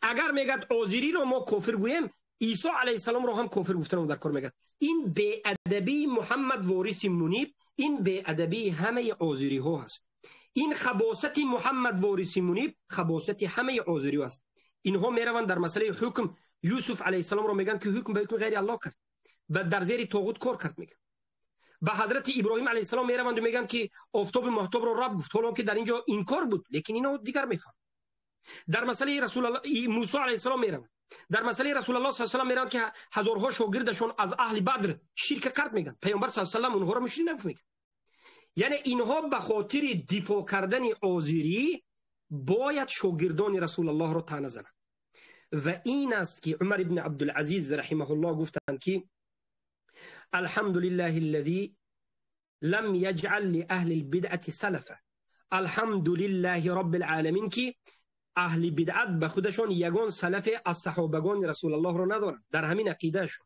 اگر میگد آذری را ما کافر گوییم، عیسی علیه السلام را هم کافر گفتن در کار میگد. این بی‌ادبی محمد وارث منیب، این بی‌ادبی همه آذری ها هست. این خباثت محمد وارث منیب خباثت همه آذری ها است. اینها میروند در مسئله حکم یوسف علیه السلام را میگن که حکم به حکم غیر الله کرد و در زیر طاغوت کار کرد میگن. به حضرت ابراهیم علیه السلام میروند و میگن که آفتاب مهتاب را رب گفت، حالا که در اینجا انکار بود، لیکن اینا دیگر میفهم. در مسئله رسول الله موسی علیه السلام میروند، در مسئله رسول الله صلی الله علیه و سلم میروند که هزارها شاگردشون از اهل بدر شرک کرد میگن. پیامبر صلی الله علیه و سلم اونها را مشرک نگفت میگن. یعنی اینها به خاطر دفاع کردن آذری باید شاگردان رسول الله را طعنه زنند. و این است که عمر ابن عبدالعزیز رحمه الله گفتند که الحمد لله الذي لم يجعل لأهل البدعة سلفا. الحمد لله رب العالمین که اهل بدعت به خودشون یگان سلف از صحابگان رسول الله رو ندارند در همین عقیدهشون.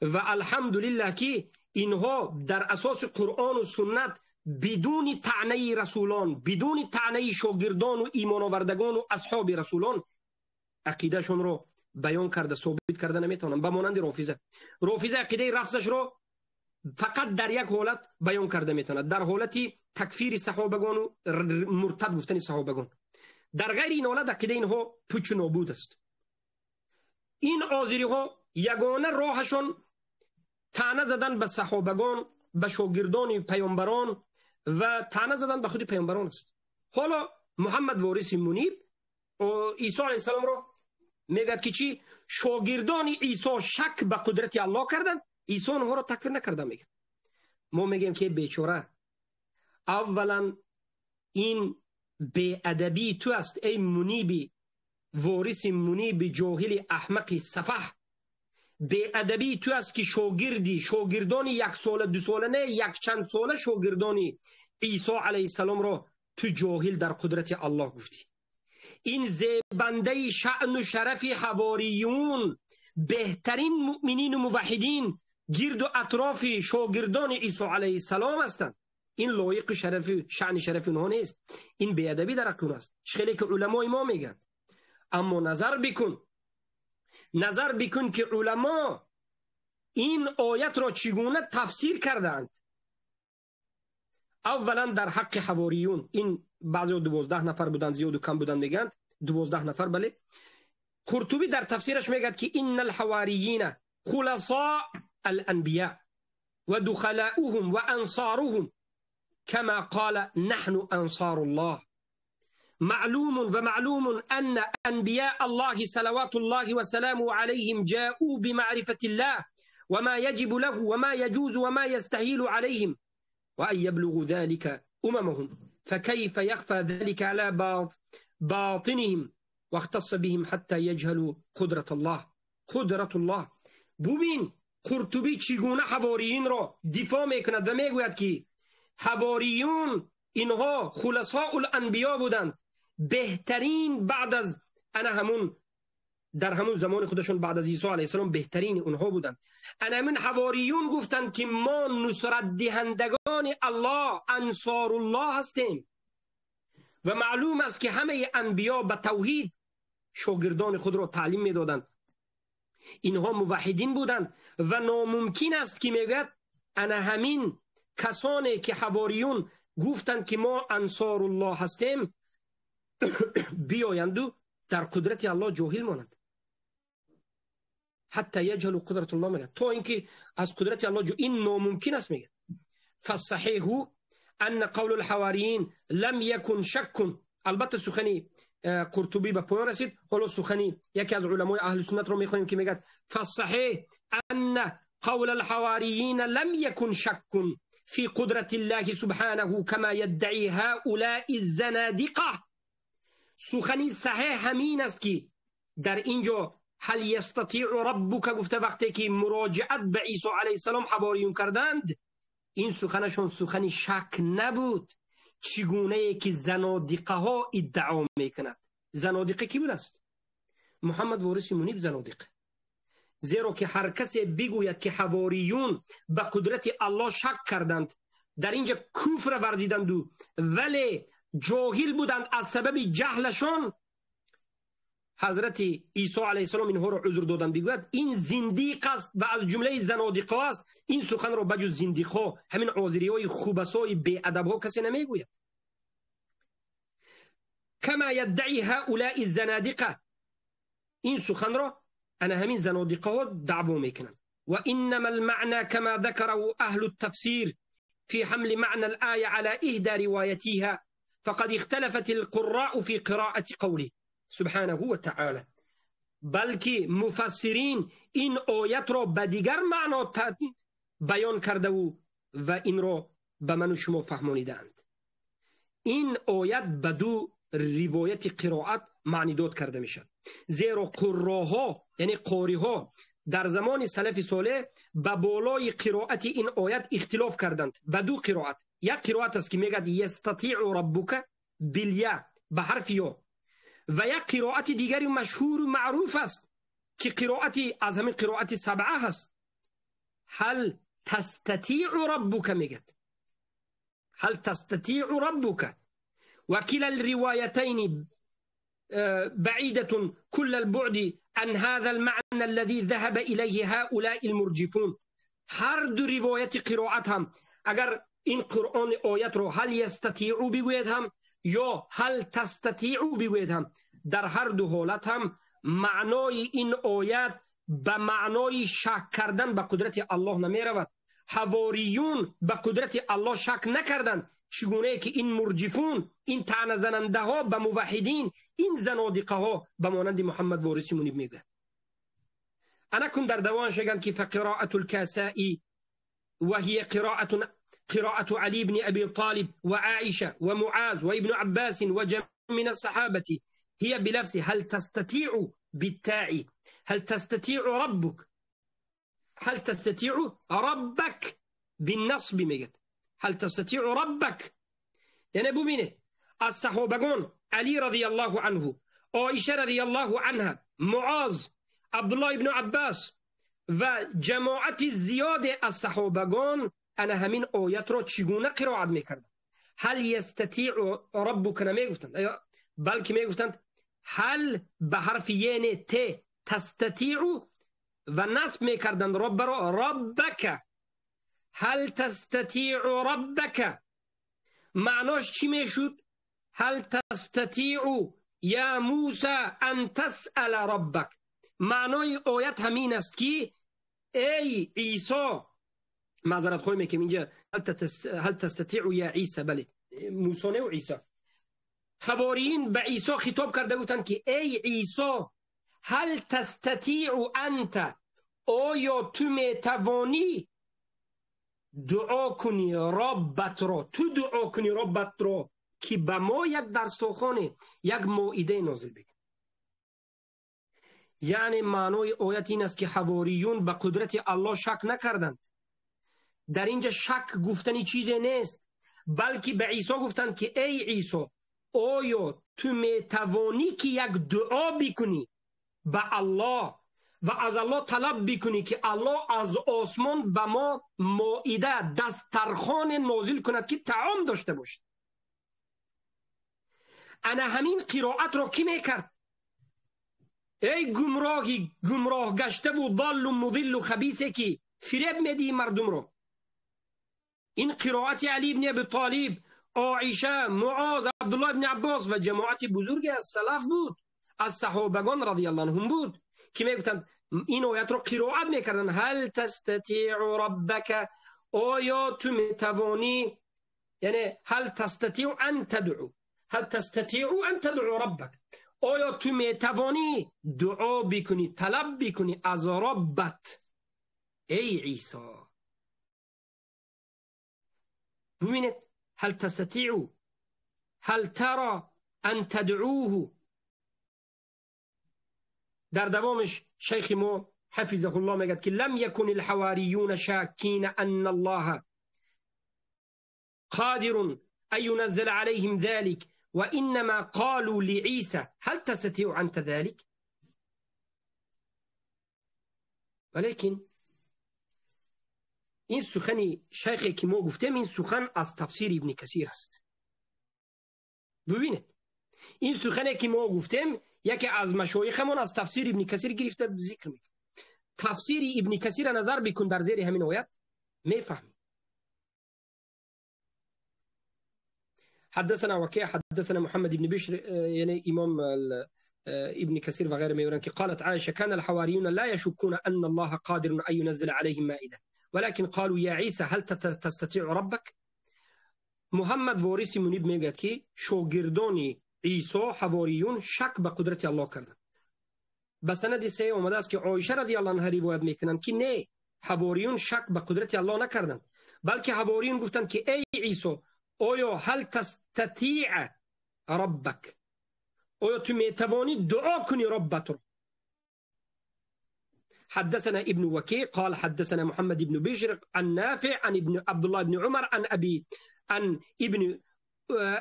و الحمدلله که اینها در اساس قرآن و سنت بدون طعنه رسولان، بدون طعنه شاگردان و ایمان آوردگان و اصحاب رسولان عقیدهشون رو بیان کرده، ثابت کرده نمیتونن. به مانند رافضه، رافضه عقیده رفضش رو فقط در یک حالت بیان کرده میتونه، در حالت تکفیر صحابگان و مرتد گفتن صحابگان. در غیر این حالت عقیده اینها پوچ نابود است. این آذری ها یگانه راهشان طعنه زدن به صحابگان، به شاگردان پیامبران و طعنه زدن به خود پیامبران است. حالا محمد وارث منیب عیسی علیه السلام را میگد که چی؟ شاگردان عیسی شک به قدرت الله کردند، عیسی آنها را تکفیر نکرده. میگه ما میگیم که بیچاره، اولا این بی‌ادبی تو است ای منیبی وارث منیب جاهل احمق سفه. بی‌ادبی تو است که شاگردی، شاگردان یک ساله دو ساله نه، یک چند ساله شاگردان عیسی علیه السلام را تو جاهل در قدرت الله گفتی. این زیبنده شأن و شرف حواریون، بهترین مؤمنین و موحدین گرد و اطراف شاگردان عیسی علیه السلام هستند. این لایق شرف شأن شرف اونها نیست. این بی‌ادبی در حق است، خیلی که علمای ما میگن. اما نظر بکن، نظر بکن که علما این آیت را چگونه تفسیر کردند. اولا در حق حواریون، این بعضی 12 نفر بودند، زیاد و کم بودند میگن 12 نفر. بله، قرطبی در تفسیرش میگه که ان الحواریین خلصاء الانبیاء و دخلاؤهم و انصارهم كما قال نحن انصار الله. معلوم ومعلوم أن أنبياء الله صلوات الله وسلامه عليهم جاءوا بمعرفة الله وما يجب له وما يجوز وما يستحيل عليهم وأن يبلغوا ذلك أممهم، فكيف يخفى ذلك على باطنهم واختص بهم حتى يجهلوا قدرة الله. قدرة الله. ببین قرطبی چگونه حواریین را دفاع میکند و میگوید که حواریون اینها خلصاء الانبیا بودند، بهترین بعد از انا همون در همون زمان خودشون بعد از عیسی علیه السلام بهترین اونها بودند. انا من حواریون گفتند که ما نصرت دهندگان الله، انصار الله هستیم. و معلوم است که همه انبیا به توحید شاگردان خود را تعلیم میدادند. اینها موحدین بودند و ناممکن است که میگوید انا همین کسانی که حواریون گفتند که ما انصار الله هستیم بیایند و در قدرت الله جاهل مانند. حتی یجهل قدرت الله میگه تا اینکه از قدرت الله این ناممکن است میگه. فالصحیح ان قول الحواریین لم یکن شک. البته سخنی قرطبی به پایان رسید. حالا سخنی یکی از علمای اهل سنت رو میخونیم که میگه فالصحیح ان قول الحواریین لم یکن شک في قدرة الله سبحانه كما يدعي هؤلاء الزنادقه. سخنی صحیح همین است که در اینجا هل یستطیع ربک گفته وقتی که مراجعت به عیسی علیه السلام حواریون کردند، این سخنشون سخنی شک نبود، چگونه که زنادقه ها ادعا میکند. زنادقه کی بود است؟ محمد وارث منیب زنادقه. زیرا که هر کسی بگوید که حواریون به قدرت الله شک کردند، در اینجا کفر ورزیدند ولی جاهل بودند، از سبب جهلشان حضرت عیسی علیه السلام اینها را عذر دادند. بگوید این زندیق است و از جمله زنادقه است. این سخن را بجز زندیقها، همین آذری های خوبسای بی ادب ها کسی نمیگوید. کما یدعی هؤلاء الزنادقه، این سخن را انا همین زنادقه ها دعوا میکنند. و انما المعنى كما ذكره اهل التفسير في حمل معنى الآية على إحدى روايتيها فقد اختلفت القراء في قراءة قوله سبحانه وتعالى. بلکه مفسرین این آیت را به دیگر معنا بیان کرده و این را به من و شما فهمانیدند. این آیت به دو روایت قرائت معنی داد کرده میشد، زیرا قراها یعنی قاریها در زمان سلف صالح به بالای قرائت این آیت اختلاف کردند به دو قرائت. یک قرائت است که میگه یستطیع ربک بالیا به حرف یا، و یک قرائت دیگری مشهور و معروف است که قرائت از همین قرائت سبعه هست، هل تستطیع ربک میگه، هل تستطیع ربک. وكلا الروايتين بعيدة كل البعد عن هذا المعنى الذي ذهب إليه هؤلاء المرجفون. هر دو روایت قرائت هم اگر این قرآن آیت رو هل یستطیع بگوید هم یا هل تستطیع بگوید هم، در هر دو حالت هم معنای این آیت به معنای شک کردن به قدرت الله نمی رود. حواریون به قدرت الله شک نکردند، چگونه که این مرجفون، این طعنه زننده ها به موحدین، این زنادقه ها به مانند محمد وارث منیب میگوید. انا کن در دوان شگند که فقراءة الكساء وهي قراءة علي بن أبي طالب وعائشة ومعاذ وابن عباس وجميع من الصحابة هي بلفظ هل تستطيع بالتاء، هل تستطيع ربك، هل تستطيع ربك بالنصب میگه، هل تستطيع ربك. یعنی ببینید از صحابگان علی رضی الله عنه، عایشه رضی الله عنها، معاذ، عبدالله ابن عباس و جماعت زیاد از صحابگان انا همین آیت را چگونه قرائت میکردند. هل یستطیع ربک نمیگفتند، بلکه میگفتند هل به حرف یعنی ت تستطیع و نصب میکردند رب را، ربک، هل تستطیع ربک. معناش چی میشد؟ هل تستطیع یا موسی ان تسأل ربک. معنای آیت همین است که ای عیسی، معذرت خواهی میکنم اینجا هل تستطیع یا عیسی، بله موسی نه و عیسی. حواریین به عیسی خطاب کرده گفتند که ای عیسی هل تستطیع انت، آیا تو میتوانی دعا کنی ربت را، تو دعا کنی ربت را که به ما یک درستخانه، یک مائده نازل بکن. یعنی معنای آیت این است که حواریون به قدرت الله شک نکردند. در اینجا شک گفتنی چیزی نیست، بلکه به عیسی گفتند که ای عیسی آیا تو میتوانی که یک دعا بکنی به الله و از الله طلب بکنی که الله از آسمان به ما مائده، دسترخوان نازل کند که طعام داشته باشد. انا همین قرائت را کی میکرد؟ ای گمراهی گمراه گشته و ضال و مضل و خبیثه که فریب میدی مردم رو. این قرائت علی ابن ابی طالب، عایشه، معاذ، عبدالله ابن عباس و جماعت بزرگی از سلف بود، از صحابگان رضی الله عنهم بود که میگفتند این آیت رو قرائت میکردن. هل تستطیع ربک، آیا تو میتوانی، یعنی هل تستطیع ان تدعو، هل تستطیع ان تدعو ربک، آیا تو میتوانی دعا بکنی، طلب بکنی از ربت ای عیسی. ببینید هل تستطیع، هل ترى ان تدعوه. در دوامش شیخ ما حفظه الله میگه که لم يكن الحواریون شاکین ان الله قادر ان ينزل عليهم ذلك وإنما قالوا لعيسى هل تستطيع أنت ذلك. ولكن این سخنی شیخی که ما گفتیم این سخن از تفسیر ابن کثیر است. ببینید این سخنی که ما گفتیم یکی از مشایخمون از تفسیر ابن کثیر گرفته ذکر میکنه. تفسیر ابن کثیر نظر بکن در زیر همین آیت میفهمی. حدثنا وكيع حدثنا محمد بن بشر، يعني إمام ابن كثير وغيره میورن که قالت عائشة كان الحواريون لا يشكون أن الله قادر أن ينزل عليهم مائدة ولكن قالوا يا عيسى هل تستطيع ربك. محمد وارث منیب میگه که شاگردان عیسی حواریون شک به قدرت الله کردند. به سند سه آمده است که عایشه رضی الله عنها روایت میکنند که نه، حواریون شک به قدرت الله نکردند، بلکه حواریون گفتند که ای عیسی آیا هل تستطیع ربک، آیا تو میتوانی دعا کنی ربت رو. حدثنا ابن وكيع قال حدثنا محمد بن بشر عن نافع عن ابن عبد الله بن عمر عن ابي عن ابن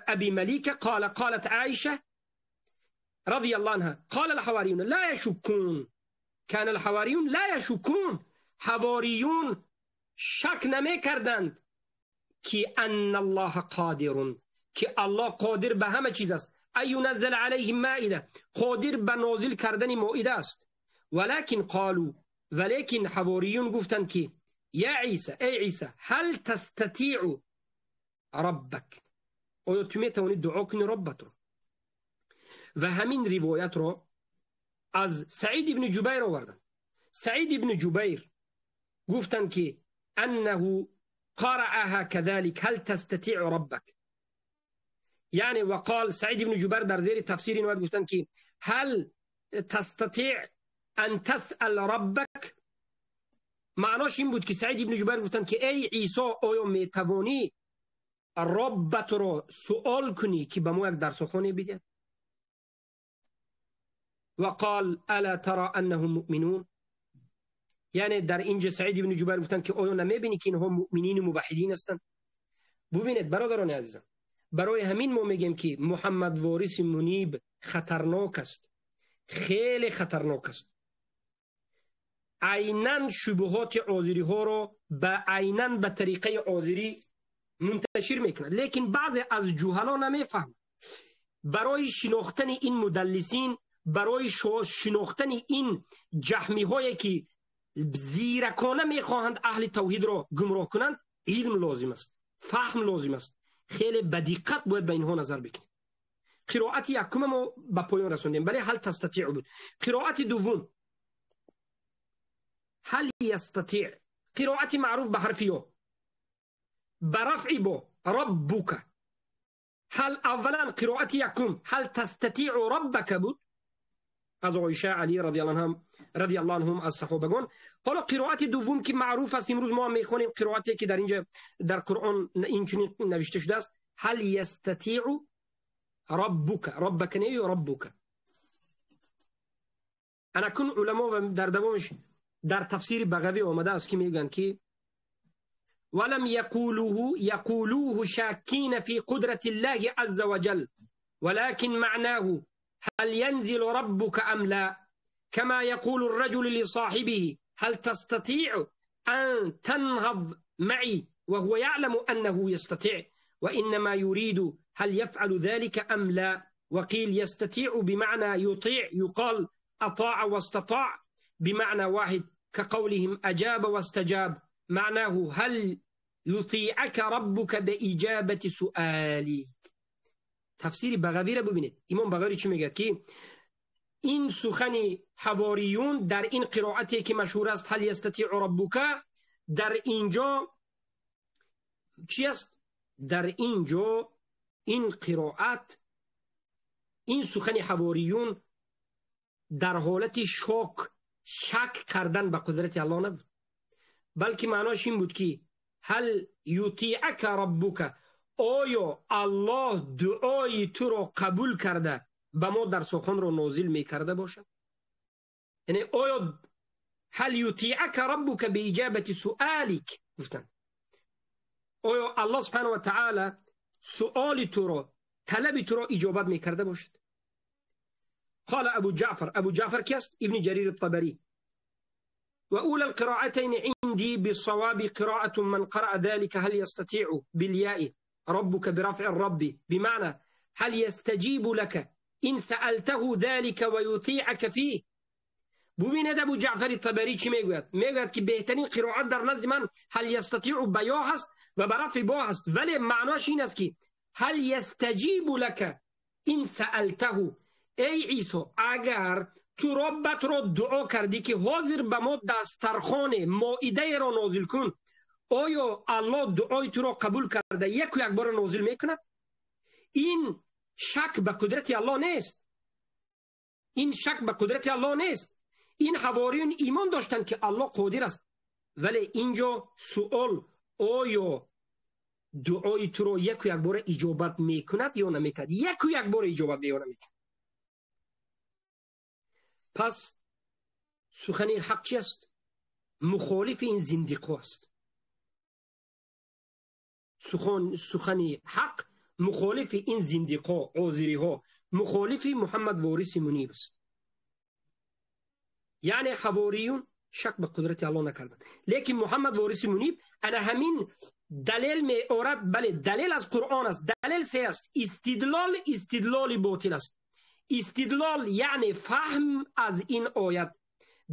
ابي مليكه قال قالت عائشه رضي الله عنها قال الحواريون لا يشكون، كان الحواريون لا يشكون، حواریون شک نمیکردند که ان الله قادر، که الله قادر به همه چیز است، ای ینزل علیهم مائده، قادر به نازل کردن مائده است. ولكن قالوا، ولیکن حواریون گفتند که یا عیسی، ای عیسی هل تستطیع ربک، آیا تو میتوانی دعا کنی ربت رو. و همین روایت رو از سعید ابن جبیر آوردن. سعید ابن جبیر گفتند که انه قرأها كذلك هل تستطيع ربك، يعني وقال سعيد بن جبير در زیر تفسیر این گفتن که هل تستطيع ان تسأل ربك، معناش این بود که سعید بن جبیر گفتن که ای عیسی آیا میتوانی ربت رو سوال کنی که به ما یک درس خونه بده. وقال الا ترى انهم مؤمنون، یعنی در اینجا سعید بن جبیر گفتن که آیا نمیبینی که اینها مؤمنین و موحدین هستند. ببینید برادران عزیزم، برای همین ما میگیم که محمد وارث منیب خطرناک است، خیلی خطرناک است. عینا شبهات آذری ها رو به عینا به طریقه آذری منتشر میکند، لیکن بعضی از جهلا نمیفهم. برای شناختن این مدلسین، برای شناختن این جهمی هایی که زیرکانه میخواهند اهل توحید را گمراه کنند، علم لازم است، فهم لازم است. خیلی به دقت باید به اینها نظر بکنید. قرائت یکم ما به پایان رسوندیم، ولی هل تستطیع بود. قرائت دوم هل یستطیع، قرائت معروف به حرف یا برفع با ربک. هل اولا قرائت یکم هل تستطیع ربک بود از عایشه علی رضی الله عنهم رضی الله عنهم از صحابگان. حالا قرائت دوم که معروف است امروز ما میخوانیم، قرائتی که در اینجا در قرآن این چنین نوشته شده است، هل یستطیع ربک، ربک نه یا ربک. انا کن علما و در دوامش در تفسیر بغوی آمده است که میگن که ولم يقولوه يقولوه شاكين في قدرة الله عز وجل ولكن معناه هل ينزل ربك أم لا، كما يقول الرجل لصاحبه هل تستطيع أن تنهض معي وهو يعلم أنه يستطيع وإنما يريد هل يفعل ذلك أم لا. وقيل يستطيع بمعنى يطيع، يقال أطاع واستطاع بمعنى واحد، كقولهم أجاب واستجاب، معناه هل يطيعك ربك بإجابة سؤالك. تفسیر بغوی را ببینید. امام بغوی چی میگه که این سخن حواریون در این قرائتی که مشهور است هل یستطیع ربک، در اینجا چی است؟ در اینجا این قرائت، این سخن حواریون در حالت شک، شک کردن به قدرت الله نبود، بلکه معناش این بود که هل یطیعک ربک، آیا الله دعای تو را قبول کرده به ما در سخن را نازل میکرده باشد؟ یعنی آیا هل یطیعک ربک به اجابت سؤالک، گفتن آیا الله سبحانه و تعالی سؤال تو را، طلب تو را اجابت میکرده باشد؟ قال ابو جعفر، ابو جعفر کیست؟ ابن جریر الطبری. وأولى القراءتين عندي بالصواب قراءة من قرأ ذلك هل يستطيع بالياء ربك برفع الرب، بمعنى هل يستجيب لك إن سألته ذلك ويطيعك فيه. ببینید ابو جعفر طبری چی میگوید؟ میگوید که بهترین قرائت در نزد من هل یستطیع بیا هست و برفع با هست، ولی معناش این است که هل یستجیب لك إن سألته، ای عیسی اگر تو ربت را دعا کردی که حاضر به ما دسترخوان مائده را نازل کن، آیا الله دعای تو را قبول کرده یک و یک بار نازل میکند؟ این شک به قدرت الله نیست، این شک به قدرت الله نیست. این حواریون ایمان داشتند که الله قادر است، ولی اینجا سوال آیا دعای تو را یک و یک بار اجابت میکند یا نمیکند؟ یک و یک بار اجابت یا نمیکند. پس سخن حق چی است؟ مخالف این زندیقه است. سخن حق مخالف این زندیقه، آذری ها، مخالف محمد وارث منیب است. یعنی حواریون شک به قدرت الله نکردند، لیکن محمد وارث منیب انا همین دلیل می آورد. بله دلیل از قرآن است، دلیل سه است. استدلال، استدلال باطل است. استدلال یعنی فهم از این آیت،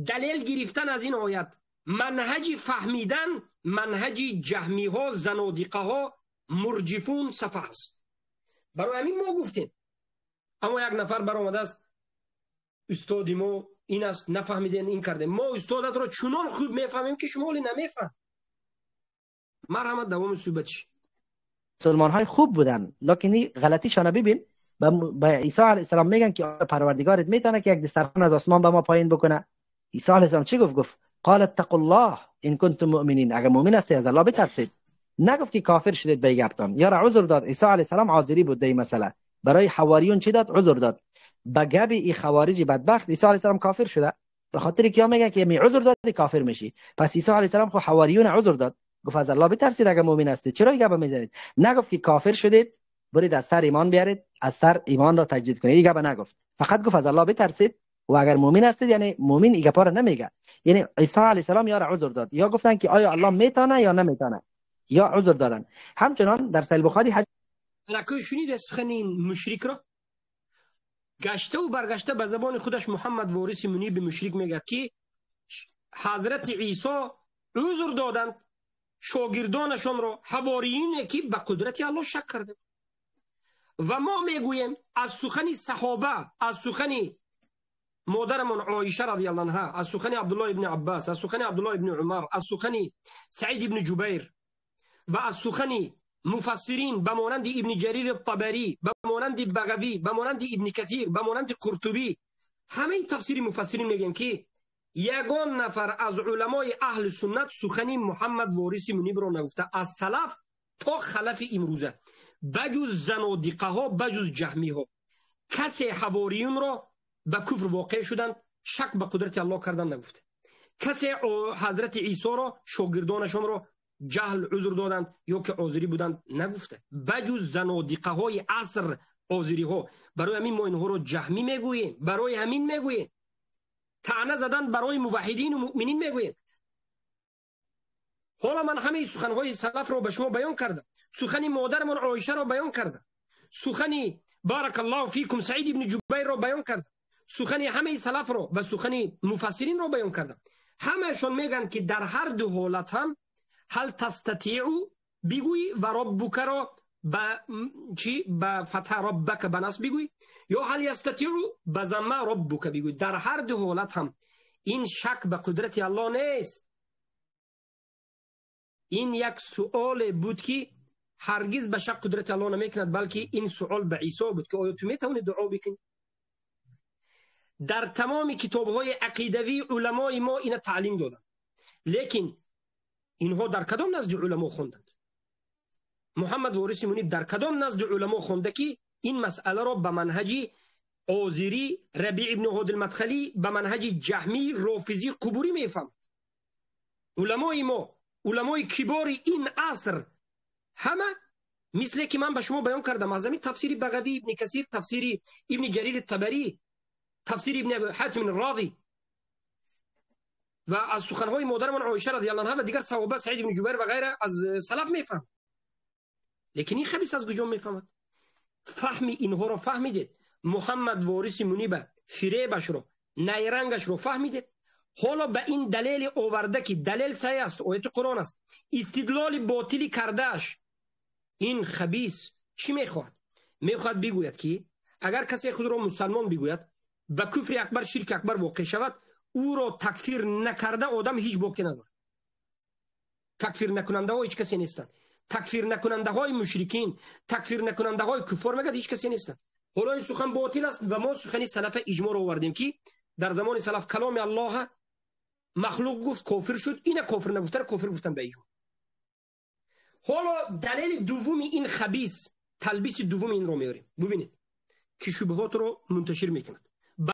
دلیل گرفتن از این آیت، منهج فهمیدن منهج جهمی ها، زنادقه ها، مرجفون، صفحه است. برای همین ما گفتیم. اما یک نفر برآمده است استاد ما این است، نفهمیدین این کرده. ما استادت را چنان خوب میفهمیم که شما نمیفهم. مرحمت دوام صحبت. مسلمان های خوب بودن، لکن غلطیشان ببین. به عیسی علیه السلام میگن که پروردگارت میتونه که یک دسترخوان از آسمان به ما پایین بکنه. عیسی علیه السلام چی گفت؟ گفت قال اتقوا الله ان کنتم مؤمنین، اگر مؤمن هستی از الله بترسید. نگفت که کافر شدید به گپتان. یا را عذر داد. عیسی علیه السلام حاضری بود در این مسئله. برای حواریون چی داد؟ عذر داد. به گب ای خوارج بدبخت عیسی علیه السلام کافر شده، به خاطر که میگه که می عذر دادی کافر میشی. پس عیسی علیه السلام خو حواریون عذر داد، گفت از الله بترسید اگر مؤمن هستید. چرا این گپ میزنید؟ نگفت که کافر شدید برید از سر ایمان بیارید، از سر ایمان را تجدید کنید. این گپ نگفت، فقط گفت از الله بترسید و اگر مؤمن هستید. یعنی مؤمن این گپ را نمیگه. یعنی عیسی علیه السلام یا را عذر داد، یا گفتن که آیا الله میتونه یا نمیتونه، یا عذر دادن. همچنان در صحیح بخاری شنید سخن این مشرک را گشته و برگشته به زبان خودش محمد وارث منیب مشرک میگه که حضرت عیسی عذر دادند شاگردانشان را، حواریین که به قدرت الله شک کرده. و ما میگوییم از سخن صحابه، از سخن مادرمان عایشه رضی الله عنها، از سخن عبدالله ابن عباس، از سخن عبدالله ابن عمر، از سخن سعید ابن جبیر و از سخن مفسرین به مانند ابن جریر الطبری، به مانند بغوی، به مانند ابن کثیر، به مانند قرطبی، همه تفسیر مفسرین میگن که یگان نفر از علمای اهل سنت سخن محمد وارث منیب را نگفته، از سلف تا خلف امروزه، بجز زنادقه ها، بجز جهمی ها. کسی حواریون را به کفر واقع شدند، شک به قدرت الله کردن نگفته. کسی حضرت عیسی را، شاگردانشان را جهل عذر دادند یا که عذری بودند نگفته، بجز زنادقه های عصر عذری ها. برای همین ما اینها را جهمی میگوییم، برای همین میگوییم طعنه زدن برای موحدین و مؤمنین میگوییم. حالا من همه سخنهای سلف را به شما بیان کردم، سخن مادرمان عایشه را بیان کردم، سخن بارک الله فیکم سعید ابن جبیر را بیان کردم، سخن همه سلف رو و سخن مفسرین رو بیان کردم. همهشون میگن که در هر دو حالت هم هل تستطيع بگویی و ربک رو با چی؟ با فتح ربک به نصب بگویی، یا هل یستطيع به ضمه ربک بگویی. در هر دو حالت هم این شک به قدرت الله نیست. این یک سؤال بود که هرگز به شک قدرت الله نمیکند، بلکه این سؤال به عیسی بود که آیا تو میتونی دعا بکنی؟ در تمام کتاب‌های عقیدوی علمای ما اینا تعلیم دادن، لیکن اینها در کدام نزد علما خوندند؟ محمد وارث منیب در کدام نزد علما خونده که این مسئله را به منهج آذری، ربیع ابن هادی المدخلی، به منهج جهمی، رافضی، قبوری میفهمد؟ علمای ما، علمای کبار این عصر همه مثل که من به شما بیان کردم، از همین تفسیر بغوی، ابن کثیر، تفسیر ابن جریر الطبری، تفسیر ابن حاتم الرازی و از سخنهای مادرمان عایشه رضی الله عنها و دیگر صحابه، سعید بن جبیر و غیره از سلف میفهم. لیکن این خبیث از کجا میفهمد؟ فهم اینها رو فهمیدید؟ محمد وارث منیب فریبش رو، نیرنگش رو فهمیدید؟ حالا به این دلیل آورده که دلیل صحیح است، آیت قرآن است، استدلال باطلی کردهش، این خبیث چی میخواد؟ میخواد بگوید که اگر کسی خود را مسلمان بگوید، به کفر اکبر، شرک اکبر واقع شود، او را تکفیر نکرده آدم هیچ باکی ندارد. تکفیر نکننده ها هیچ کسی نیستند. تکفیر نکننده های مشرکین، تکفیر نکننده های کفار مگه هیچ کسی نیستند. حالا این سخن باطل است و ما سخن سلف اجماع را آوردیم که در زمان سلف کلام الله مخلوق گفت کافر شد، اینا کافر نگفتن، کافر گفتن به اجماع. حالا دلیل دوم این خبیث، تلبیس دوم این رو میاریم. ببینید که شبهات رو منتشر میکند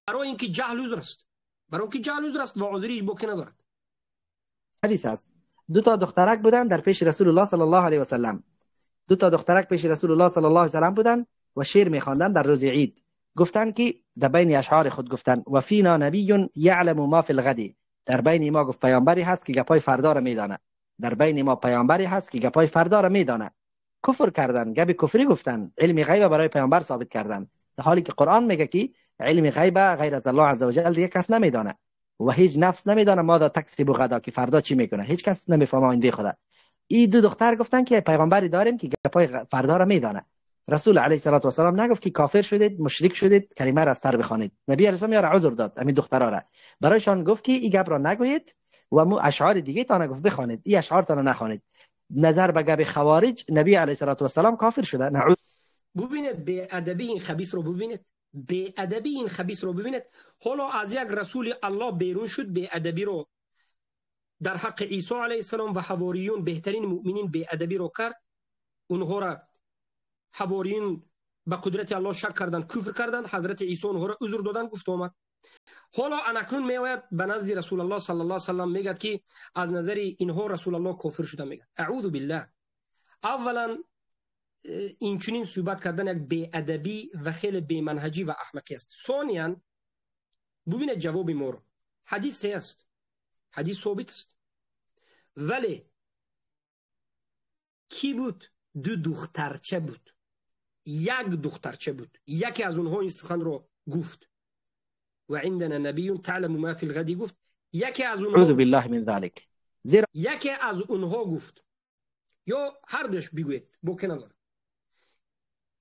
برای اینکه جهل عذر است، برای اینکه جهل عذر است و عذری باکی ندارد. حدیث است دو تا دخترک بودن در پیش رسول الله صلی الله علیه و سلم، دو تا دخترک پیش رسول الله صلی الله علیه و سلم بودن و شعر میخواندن در روز عید. گفتن که در بین اشعار خود گفتن و فینا نبی یعلم ما فی الغد، در بین ما گفت پیامبری هست که گپای فردا را میدانه، در بین ما پیامبری هست که گپای فردا را میدانه. کفر کردن، گپ کفری گفتن، علم غیب برای پیامبر ثابت کردن، در حالی که قرآن میگه که علم غیب غیر از الله عزوجل دیگه کس نمیدانه و هیچ نفس نمیدانه ماذا تکسب غدا، که فردا چی میکنه، هیچ کس نمیفهمه آینده خدا. این دو دختر گفتن که پیغمبری داریم که گپای فردا را میدانه. رسول علیه الصلاه و السلام نگفت که کافر شدید، مشرک شدید، کلمه را از سر بخوانید. نبی علیه السلام یارا عذر داد همین دخترا را، برایشان گفت که این گپ را نگویید و مو اشعار دیگه تا نگفت بخوانید، این اشعار تا نخوانید. نظر به گپ خوارج نبی علیه الصلاه و السلام کافر شده. نعوذ. ببینید بی ادبی این خبیث رو ببینید، بی ادبی این خبیث رو ببینید. حالا از یک رسول الله بیرون شد، بی ادبی رو در حق عیسی علیه السلام و حواریون بهترین مؤمنین بی ادبی رو کرد. اونها را حواریون به قدرت الله شک کردند، کفر کردند. حضرت عیسی اونها را عذر دادن، گفت آمد. حالا انکنون میآید به نزد رسول الله صلی الله علیه و سلم میگه که از نظر اینها رسول الله کافر شده. میگه اعوذ بالله. اولا این چنین صحبت کردن یک بی‌ادبی و خیلی بی‌منهجی و احمقی است. ثانیا ببینید جواب ما رو، حدیث است، حدیث ثابت است، ولی کی بود؟ دو دخترچه بود، یک دخترچه بود، یکی از اونها این سخن رو گفت و عندنا نبی تعلم ما فی الغد گفت، یکی از اونها اعوذ بالله من ذلک، زیرا یکی از اونها گفت، یا هر دوش بگوید بوکه نداره.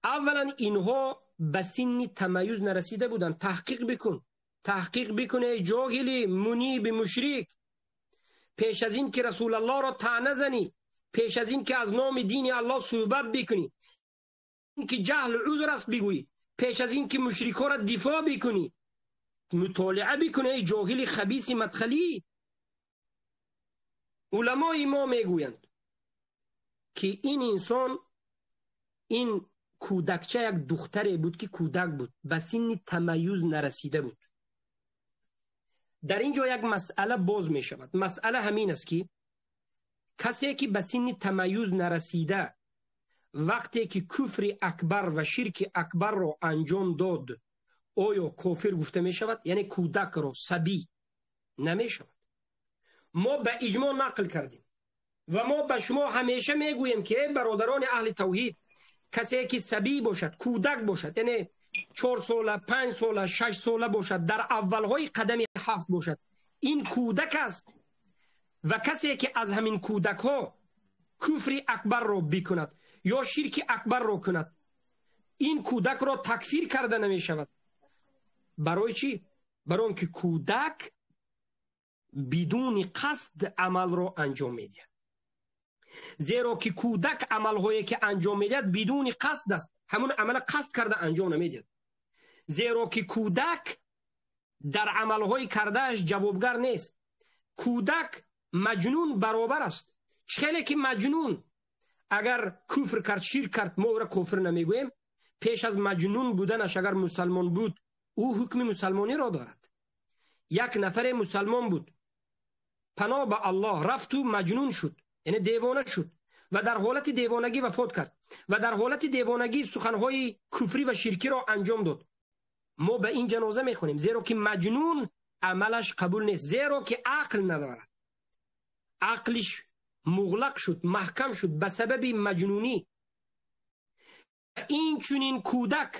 اولا اینها به سن تمیز نرسیده بودن. تحقیق بکن، تحقیق بکن جاهلی منیب مشرک، پیش از این که رسول الله را طعنه زنی، پیش از این که از نام دین الله صحبت بکنی، این که جهل عذر است بگویی، پیش از این که مشرکا را دفاع بکنی، مطالعه بکنی ای جاهل خبیث مدخلی. علمای ما میگویند که این انسان، این کودکچه یک دختری بود که کودک بود، به سن تمیز نرسیده بود. در اینجا یک مسئله باز می شود. مسئله همین است که کسی که به سن تمیز نرسیده وقتی که کفر اکبر و شرک اکبر را انجام داد، آیا کافر گفته می شود؟ یعنی کودک را، صبی نمی شود. ما به اجماع نقل کردیم و ما به شما همیشه میگوییم که برادران اهل توحید، کسی که صبی باشد، کودک باشد، یعنی 4 сола, 5 сола, 6 сола бошад, дар аввалҳои қадами 7 бошад, ин кӯдак аст ва касе ки аз ҳамин кӯдакҳо куфри акбарро бикунад ё ширки акбарро кунад, ин кӯдакро такфир карда намешавад. Барои чӣ? Барои он ки кӯдак бидуни қасд амалро анҷом медиҳад. Зеро ки кӯдак амалҳое ки анҷом медиҳад бидуни қасд аст, ҳамон амала қасд карда анҷом намедиҳад. Зеро ки кӯдак дар амалҳои кардааш ҷавобгар нест. Кӯдак маҷнун баробар аст. Хеле ки маҷнун агар куфр кард, ширк кард, мо ӯро кофир намегӯем. Пеш аз маҷнун буданаш агар мусалмон буд, ӯ ҳукми мусалмониро дорад. Як нафаре мусалмон буд, паноҳ ба Аллоҳ рафту маҷнун шуд, яъне девона шуд ва дар ҳолати девонагӣ вафот кард ва дар ҳолати девонагӣ суханҳои куфрӣ ва ширкиро анҷом дод. Мо ба ин ҷаноза мехонем, зеро ки маҷнун амалаш қабул нест, зеро ки ақл надорад. Ақлиш муғлақ шуд, маҳкам шуд ба сабаби маҷнунӣ. Ин чунин кӯдак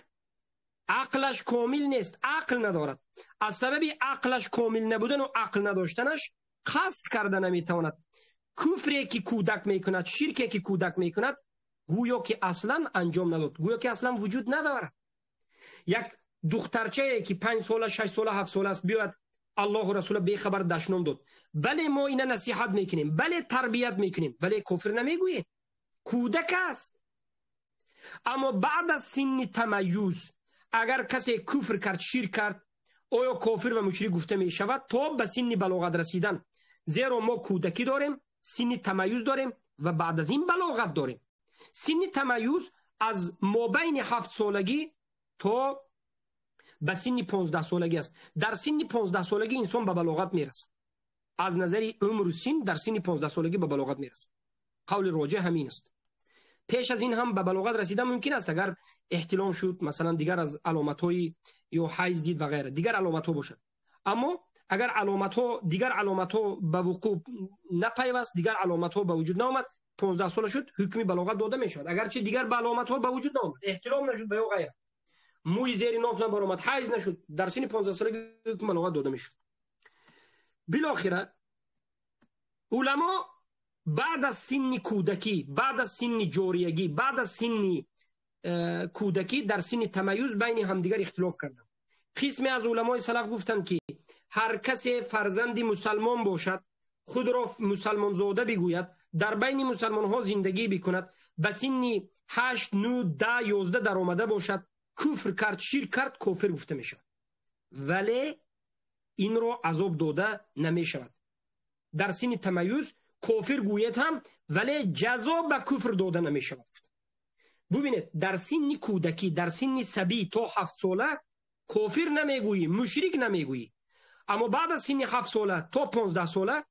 ақлаш комил нест, ақл надорад. Аз сабаби ақлаш комил набудану ақл надоштанаш қасд карда наметавонад. Куфре ки кӯдак мекунад, ширке ки кӯдак мекунад, гӯё ки аслан анҷом надод, гӯё ки аслан вуҷуд надорад. Як духтарчае ки 5 сола, 6 сола, 7 сола аст, биёяд Аллоҳу Расула бехабар дашном дод. Бале, мо ина насиҳат мекунем, бале, тарбият мекунем, вале кофир намегӯем. Кӯдак аст. Аммо баъд аз синни тамайюз агар касе куфр кард, ширк кард, оё кофир ва мушрик гуфта мешавад то ба синни балоғат расидан? Зеро мо кӯдакӣ дорем, синни тамайюз дорем ва баъд аз ин балоғат дорем. Синни тамайюз аз мобайни 7 солагӣ то ба синни 15 солагӣ аст. Дар синни 15 солагӣ инсон ба балоғат мерасад. Аз назари умру син дар синни 15 солагӣ ба балоғат мерасад. Қавли роҷеҳ ҳамин аст. Пеш аз ин ҳам ба балоғат расидан мумкин аст, агар эҳтилом шуд, масалан дигар аз аломатҳои ё ҳайз дид ва ғайра, дигар аломатҳо бошад. Аммо агар аломатҳо, дигар аломатҳо ба вуқӯъ напайваст, дигар аломатҳо ба вуҷуд наомад, 15 сола шуд, ҳукми балоғат дода мешавад. Агарчи дигар ба аломатҳо ба вуҷуд наомад, эҳтилом нашуд ва ё ғайра, мӯи зери ноф набаромад, ҳайз нашуд, дар синни 15 солагӣ ҳукми балоғат дода мешуд. Билохира уламо баъд аз синни кӯдакӣ, баъд аз синни ҷориягӣ, баъд аз синни кӯдакӣ дар синни тамайюз байни ҳамдигар ихтилоф карданд. Қисме аз уламои салаф гуфтанд ки ҳар касе фарзанди мусалмон бошад, худро мусалмонзода бигӯяд, дар байни мусалмонҳо зиндагӣ бикунад, ба синни 8, 9, 10, 11 даромада бошад, куфр кард, ширк кард, кофир гуфта мешавад. Вале инро азоб дода намешавад. Дар синни тамайюз кофир гӯяд ҳам, вале ҷазо ба куфр дода намешавад. Бубинед, дар синни кӯдакӣ, дар синни сабӣ то 7 сола кофир намегӯӣ, мушрик намегӯӣ. Аммо баъд аз синни 7 сола то 15 сола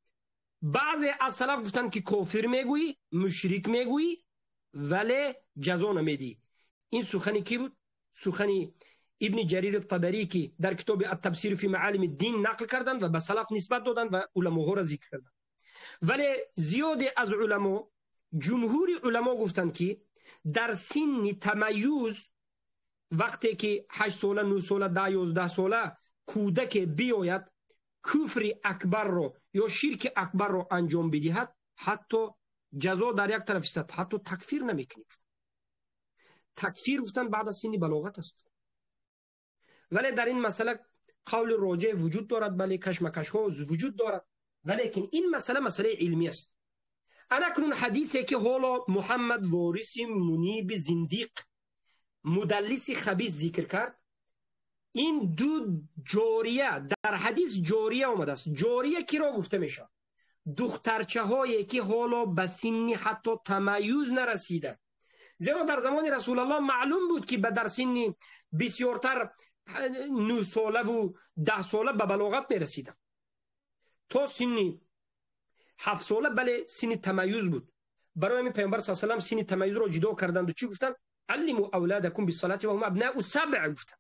баъзе аз салаф гуфтанд ки кофир мегӯӣ, мушрик мегӯӣ, вале ҷазо намедиҳӣ. Ин сухани кӣ буд? Сухани Ибни Ҷарир Табарӣ ки дар китоби Ат-Табсир фи маалими дин нақл карданд ва ба салаф нисбат доданд ва уламоҳоро зикр карданд. Вале зиёде аз уламо, ҷумҳури уламо гуфтанд ки дар синни тамайюз вақте ки 8 сола, 9 сола, 10, 11 сола кӯдаке биёяд, куфри акбарро ё ширки акбарро анҷом бидиҳад, ҳатто ҷазо дар як тараф истад, ҳатто такфир намекунӣ. Такфир гуфтанд баъд аз синни балоғат аст. Вале дар ин масъала қавли роҷеҳ вуҷуд дорад, бале кашмакашҳо вуҷуд дорад, валекин ин масъала масъалаи илмӣ аст. Анакнун ҳадисе ки ҳоло Муҳаммад вориси муниби зиндиқ, мудаллиси хабис зикр кард, ин ду ҷория дар ҳадис ҷория омадааст. Ҷория киро гуфта мешавад? Духтарчаҳое ки ҳоло ба синни ҳатто тамайюз нарасида. Зеро дар замони Расулаллоҳ маълум буд ки ба дар синни бисёртар 9 солаву 10 сола ба балоғат мерасиданд. То синни 7 сола бале синни тамайюз буд. Барои ҳамин Паёмбар саллаллоҳу алайҳи васаллам синни тамайюзро ҷудо карданд. Чӣ гуфтанд? Аллиму авладакум биссалати ва ҳум абнаъу сабъ гуфтанд.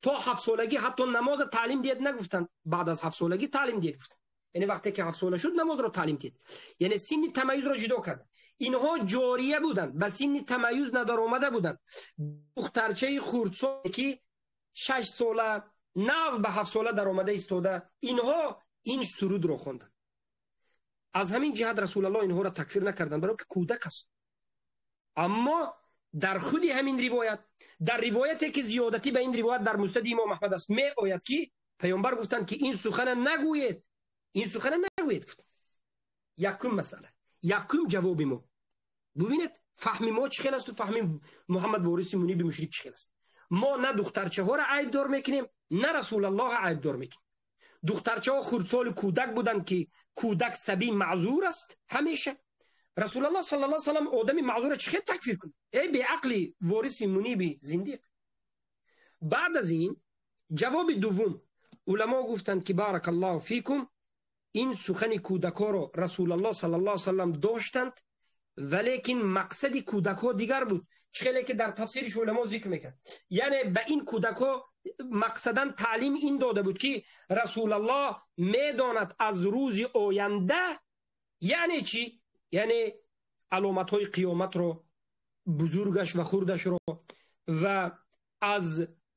То 7 солагӣ ҳатто намоза таълим диҳед нагуфтанд, баъд аз 7 солагӣ таълим диҳед гуфтанд. Яъне вақте ки 7 сола шуд намозро таълим диҳед. Яъне синни тамайюзро ҷудо карданд. Инҳо ҷория буданд, ба синни тамайюз надаромада буданд. Духтарчаи хурдсоле ки 6 сола нав ба 7 сола даромада истода инҳо ин сурудро хонданд. Аз ҳамин ҷиҳат Расулаллоҳ инҳоро такфир накарданд, барои ки кӯдак аст. Аммо дар худи ҳамин ривоят, дар ривояте ки зиёдатӣ ба ин ривоят дар муснади имом Аҳмад аст, меояд ки паёмбар гуфтанд ки ин сухана нагӯед, ин сухана нагӯед гуфтанд. Якум масъала, якум ҷавоби мо. Бубинед фаҳми мо чӣ хел аст ва фаҳми Муҳаммад Вориси Муниби мушрик чӣ хел аст. Мо на духтарчаҳоро айбдор мекунем, на Расулаллоҳро айбдор мекунем. Духтарчаҳо хурдсоли кӯдак буданд ки кӯдак сабӣ маъзур аст ҳамеша. Расулаллоҳ саллаллоҳу алайҳи васаллам одами маъзурро чӣ хел такфир кунад? Эй беақли Вориси Муниби зиндиқ. Баъд аз ин ҷавоби дуввум, уламо гуфтанд ки баракаллоҳу фикум, ин сухани кӯдакҳоро Расулаллоҳ саллаллоҳу алайҳи васаллам доштанд, валекин мақсади кӯдакҳо дигар буд. Чӣ хеле ки дар тафсириш уламо зикр мекард, яъне ба ин кӯдакҳо мақсадан таълим ин дода буд ки Расулаллоҳ медонад аз рӯзи оянда, яъне чӣ? Яъне аломатҳои қиёматро, бузургаш ва хурдашро, ва аз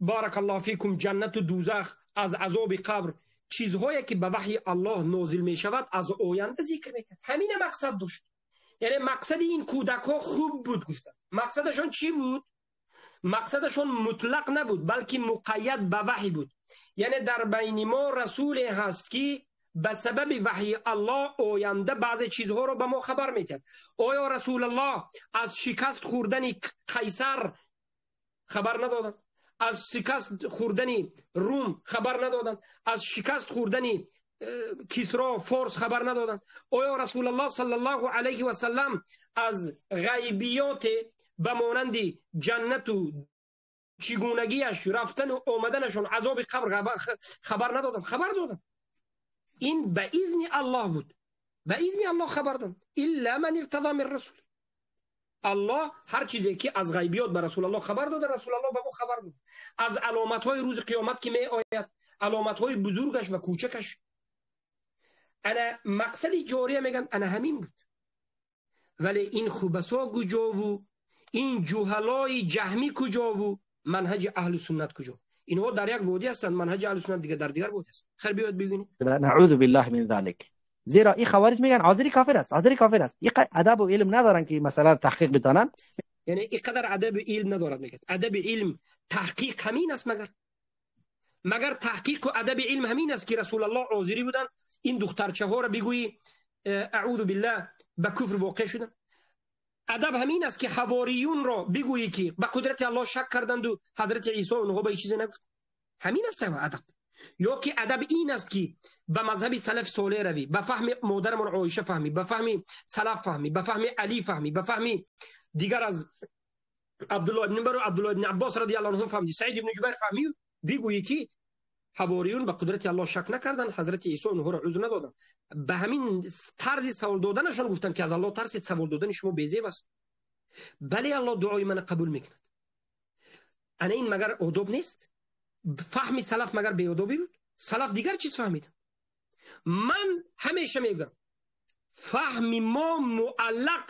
баракаллоҳу фикум ҷаннату дузах, аз азоби қабр, чизҳое ки ба ваҳйи Аллоҳ нозил мешавад аз оянда зикр мекард. Ҳамина мақсад дошт. Яъне мақсади ин кӯдакҳо хуб буд гуфтанд. Мақсадашон чӣ буд? Мақсадашон мутлақ набуд, балки муқайяд ба ваҳй буд. Яъне дар байни мо расуле ҳаст ки ба сабаби ваҳйи Аллоҳ оянда баъзе чизҳоро ба мо хабар медиҳад. Оё Расулаллоҳ аз шикаст хӯрдани Қайсар хабар надоданд? Аз шикаст хӯрдани Рум хабар надоданд? Аз шикаст хӯрдани Кисро, Форс хабар надоданд? Оё Расулаллоҳ саллаллоҳу алайҳи васаллам аз ғайбиёте ба монанди ҷаннату чигунагиаш, рафтану омаданашон, азоби қабр хабар надоданд? Хабар доданд. Ин ба изни Аллоҳ буд, ба изни Аллоҳ хабар доданд. Илла ман иртадо мин расул. Аллоҳ ҳар чизе ки аз ғайбиёт ба Расулаллоҳ хабар дода, Расулаллоҳ ба мо хабар дод. Аз аломатҳои рӯзи қиёмат ки меояд, аломатҳои бузургаш ва кӯчакаш. Ана мақсади ҷория мегӯянд ана ҳамин буд. Вале ин хубасо куҷову, ин ҷуҳалои ҷаҳмӣ куҷову, манҳаҷи аҳлу суннат куҷо? Инҳо дар як водӣ ҳастанд, манҳаҷи аҳлу суннат дигар дар дигар водӣ аст. Хайр, биёед бибинем. Наъузу биллаҳи мин залик. Зеро ин хаварij мегӯянд ҳозирӣ кофир аст, ҳозирӣ кофир аст. Ин адабу илм надоранд ки масалан таҳқиқ битонанд. Яъне ин қадар адаби илм надорад мегӯяд. Адаби илм таҳқиқ ҳамин аст магар? Магар таҳқиқу адаби илм ҳамин аст ки Расулаллоҳ ҳозирӣ буданд, ин духтарчаҳоро бигӯӣ аъузу биллаҳ ба куфр воқеъ шуданд? Адаб ҳамин аст ки ҳавориюнро бигӯӣ ки ба қудрати Аллоҳ шак карданду ҳазрати Исо онҳо ба ҳеҷ чизе нагуфт. Ҳамин аст адаб. Ё ки адаб ин аст ки ба мазҳаби салаф солеҳ равӣ, ба фаҳми модарамон Оиша фаҳмӣ, ба фаҳми салаф фаҳмӣ, ба фаҳми Алӣ фаҳмӣ, ба фаҳми дигар аз Абдуллоҳ ибни Умар ва Абдуллоҳ ибни Аббос радиаллоҳу анҳум фаҳмӣ, Саид ибни Ҷубайр фаҳмӣ, бигӯӣ ки ҳавориюн ба қудрати Аллоҳ шак накарданд, ҳазрати Исо онҳоро узр надоданд. Ба ҳамин тарзи савол доданашон гуфтанд ки аз Аллоҳ тарсед, савол додани шумо безеб аст. Бале, Аллоҳ дуои мана қабул мекунад. Ана ин магар одоб нест? Фаҳми салаф магар беодобӣ буд? Салаф дигар чиз фаҳмиданд. Ман ҳамеша мегӯям фаҳми мо муаллақ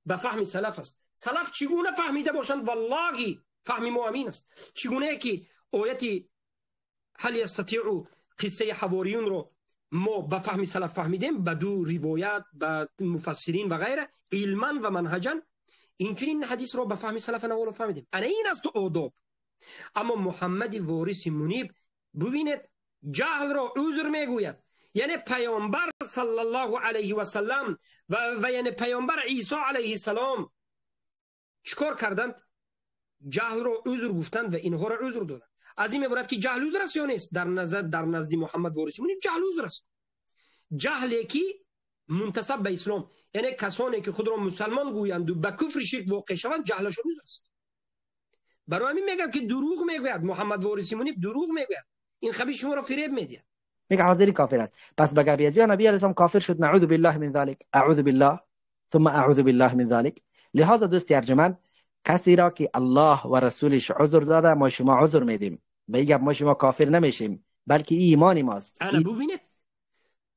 ба фаҳми салаф аст. Салаф чӣ гуна фаҳмида бошанд, валлоҳи фаҳми мо ҳамин аст. Чӣ гунае ки ояти ҳал ястатиъу қиссаи ҳавориюнро мо ба фаҳми салаф фаҳмидем, ба ду ривоят, ба муфассирин ва ғайра, илман ва манҳаҷан, инчунин ҳадисро ба фаҳми салаф наволо фаҳмидем. Ана ин аст одоб. Аммо Муҳаммади Вориси Муниб бубинед, ҷаҳлро узр мегӯяд. Яъне паёмбар саллаллоҳу алайҳи васаллам ва яъне паёмбар Исо алайҳиссалом чӣ кор карданд? Ҷаҳлро узр гуфтанд ва инҳоро узр доданд. Аз ин меборад ки ҷаҳл узр аст ё нест? Дар назар, дар назди Муҳаммад Вориси Муниб ҷаҳл узр аст. Ҷаҳле ки мунтасаб ба ислом, яъне касоне ки худро мусалмон гӯянду ба куфри ширк воқеъ шаванд, ҷаҳлашон узр аст. Барои ҳамин мегӯям ки дурӯғ мегӯяд Муҳаммад Вориси Муниб, дурӯғ мегӯяд. Ин хабис шуморо фиреб медиҳад. میگه حاضری کافر است. پس به گپی از نبی علیه السلام کافر شد. نعوذ بالله من ذلک، اعوذ بالله ثم اعوذ بالله من ذلک. لہذا دوست ارجمند، کسی را که الله و رسولش عذر داده ما شما عذر میدیم. به این گپ ما شما کافر نمیشیم، بلکه ایمان ماست. انا ببینید،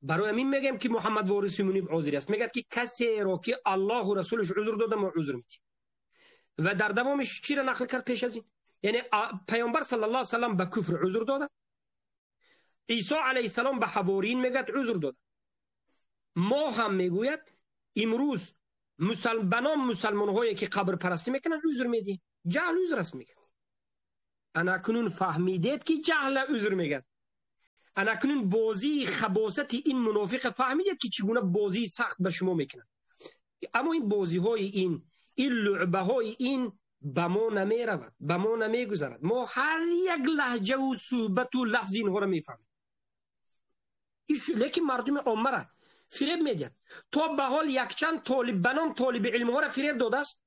برای همین میگم که محمد وارث منیب عذر است. میگه که کسی را که الله و رسولش عذر داده ما عذر میدیم. و در دوامش چی را نقل کرد پیش از این؟ یعنی پیامبر صلی الله علیه و سلم به کفر عذر داده، عیسی علیه السلام به حوارین میگه عذر داده. ما هم میگوید امروز بنام مسلمان هایی که قبر پرستی میکنن عذر میدیم. جهل عذر است میگه. انا کنون فهمیدید که جهل عذر میگه. انا کنون بازی خباثت این منافق فهمیدید که چگونه بازی سخت به شما میکنن. اما این بازی های این لعبه های این به ما نمیرود، به ما نمیگذرد. ما هر یک لهجه و صحبت و لفظ اینها را میفهمیم. لیکن مردم عامه را فریب میدهد. تا به حال یکچند طالب بنام طالب علم ها را فریب داده است.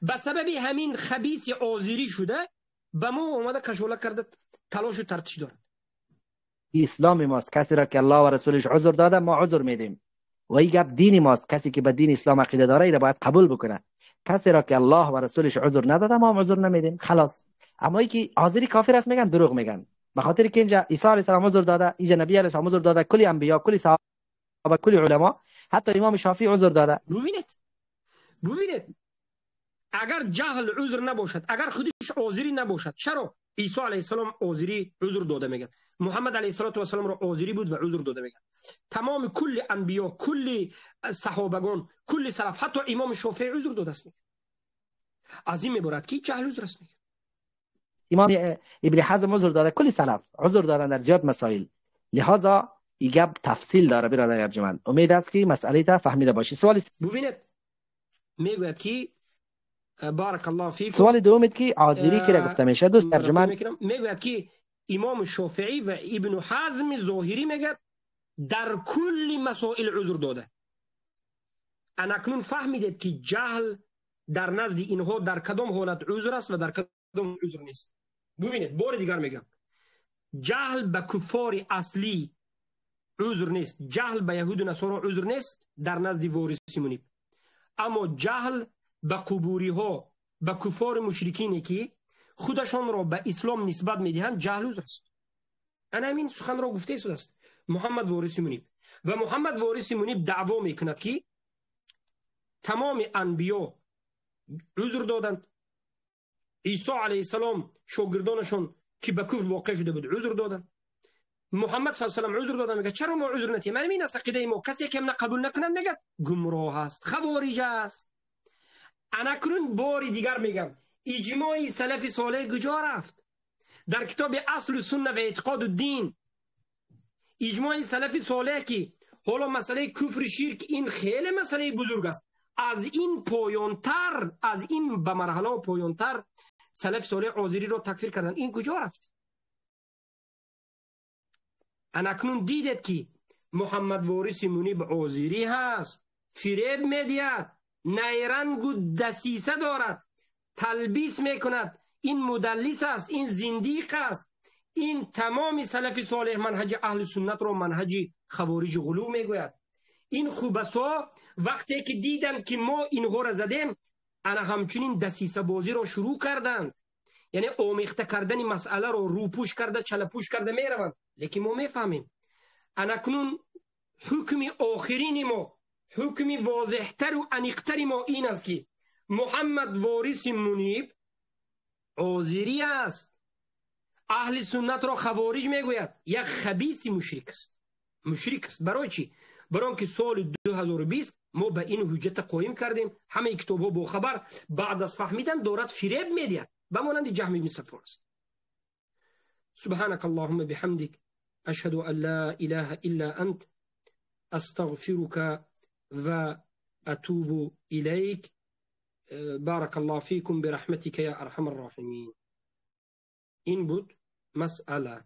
به سبب همین خبیث آذری شده به ما آمده کشوله کرده، تلاش و ترتش دارد. اسلام ماست، کسی را که الله و رسولش عذر داده ما عذر میدیم و این گپ دین ماست. کسی که به دین اسلام عقیده داره این را باید قبول بکنه. کسی را که الله و رسولش عذر نداده ما هم عذر نمیدیم، خلاص. اما ای که آذری کافر است میگن دروغ میگن، به خاطر که اینجا عیسی علیه السلام عذر داده، اینجا نبی علیه السلام عذر داده، کلی انبیا، کلی صحابه، کلی علما، حتی امام شافعی عذر داده. ببینید اگر جهل عذر نباشد، اگر خودش آذری نباشد، چرا عیسی علیه السلام آذری عذر داده میگه؟ محمد علیه السلام را آذری بود و عذر داده میگه. تمام کل انبیا، کل صحابگان، کل سلف، حتی امام شافعی عذر داده است. از این میبرد که جهل عذر است. امام ابن حزم عذر داده، کل سلف عذر دادن در زیاد مسائل. لذا این گپ تفصیل داره برادر ارجمند. امید است که مسئله تا فهمیده باشی. سوال ببینید میگوید که بارک الله فیکم. سوال دوم که آذری که گفته میشه دوست ارجمند میگوید که امام شافعی و ابن حزم ظاهری میگه در کل مسائل عذر داده. اکنون فهمیدید که جهل در نزد اینها در کدام حالت عذر است و در کدام عذر نیست. ببینید بار دیگر میگم، جهل به کفار اصلی عذر نیست، جهل به یهود و نصارا عذر نیست در نزد وارث منیب. اما جهل به قبوری ها، به کفار مشرکینی که خودشان را به اسلام نسبت میدهند جهل عذر است. انا همین سخن را گفته است محمد وارث منیب. و محمد وارث منیب دعوا میکند که تمام انبیا عذر دادند، عیسی علیه السلام شاگردانشان که به کفر واقع شده بود عذر دادند، محمد صلی الله علیه و سلم عذر دادند. میگه چرا ما عذر ندیم؟ همین است عقیده ما. کسی که قبول نکنند میگه گمراه است، خوارج است. انا کنون بار دیگر میگم اجماع سلف صالح کجا رفت؟ در کتاب اصل سنه و اعتقاد الدین اجماع سلف صالح که حالا مسئله کفر شرک این خیلی مسئله بزرگ است، از این پایانتر، از این به مرحله پایانتر سلف صالح آذری را تکفیر کردن. این کجا رفت؟ اکنون دیدید که محمد وارث منیب آذری هست، فریب میدهد، نیرنگ و دسیسه دارد، تلبیس میکند، این مدلس است، این زندیق است. این تمام سلف صالح منهج اهل سنت را منهج خوارج غلو میگوید. این خوبسا وقتی که دیدند که ما اینها را زدیم، انا همچنین دسیسه بازی را شروع کردند، یعنی آمیخته کردن مسئله را روپوش کرده، چلپوش کرده میروند. لیکن ما میفهمیم. اکنون حکم آخرین ما، حکم واضحتر و عمیقتر ما این است که محمد وارث منیب آذری است، اهل سنت را خوارج میگوید، یک خبیث مشرک است. مشرک است برای چی؟ برای که سال 2020 ما به این حجت قایم کردیم، همه کتاب ها با خبر، بعد از فهمیدن دارد فریب میدهد، به مانند جهم بن صفوان است. سبحانك اللهم بحمدك اشهد ان لا اله الا انت استغفرك و اتوب الیک. بارك الله فيكم برحمتك يا ارحم الراحمين. این بود مسئله.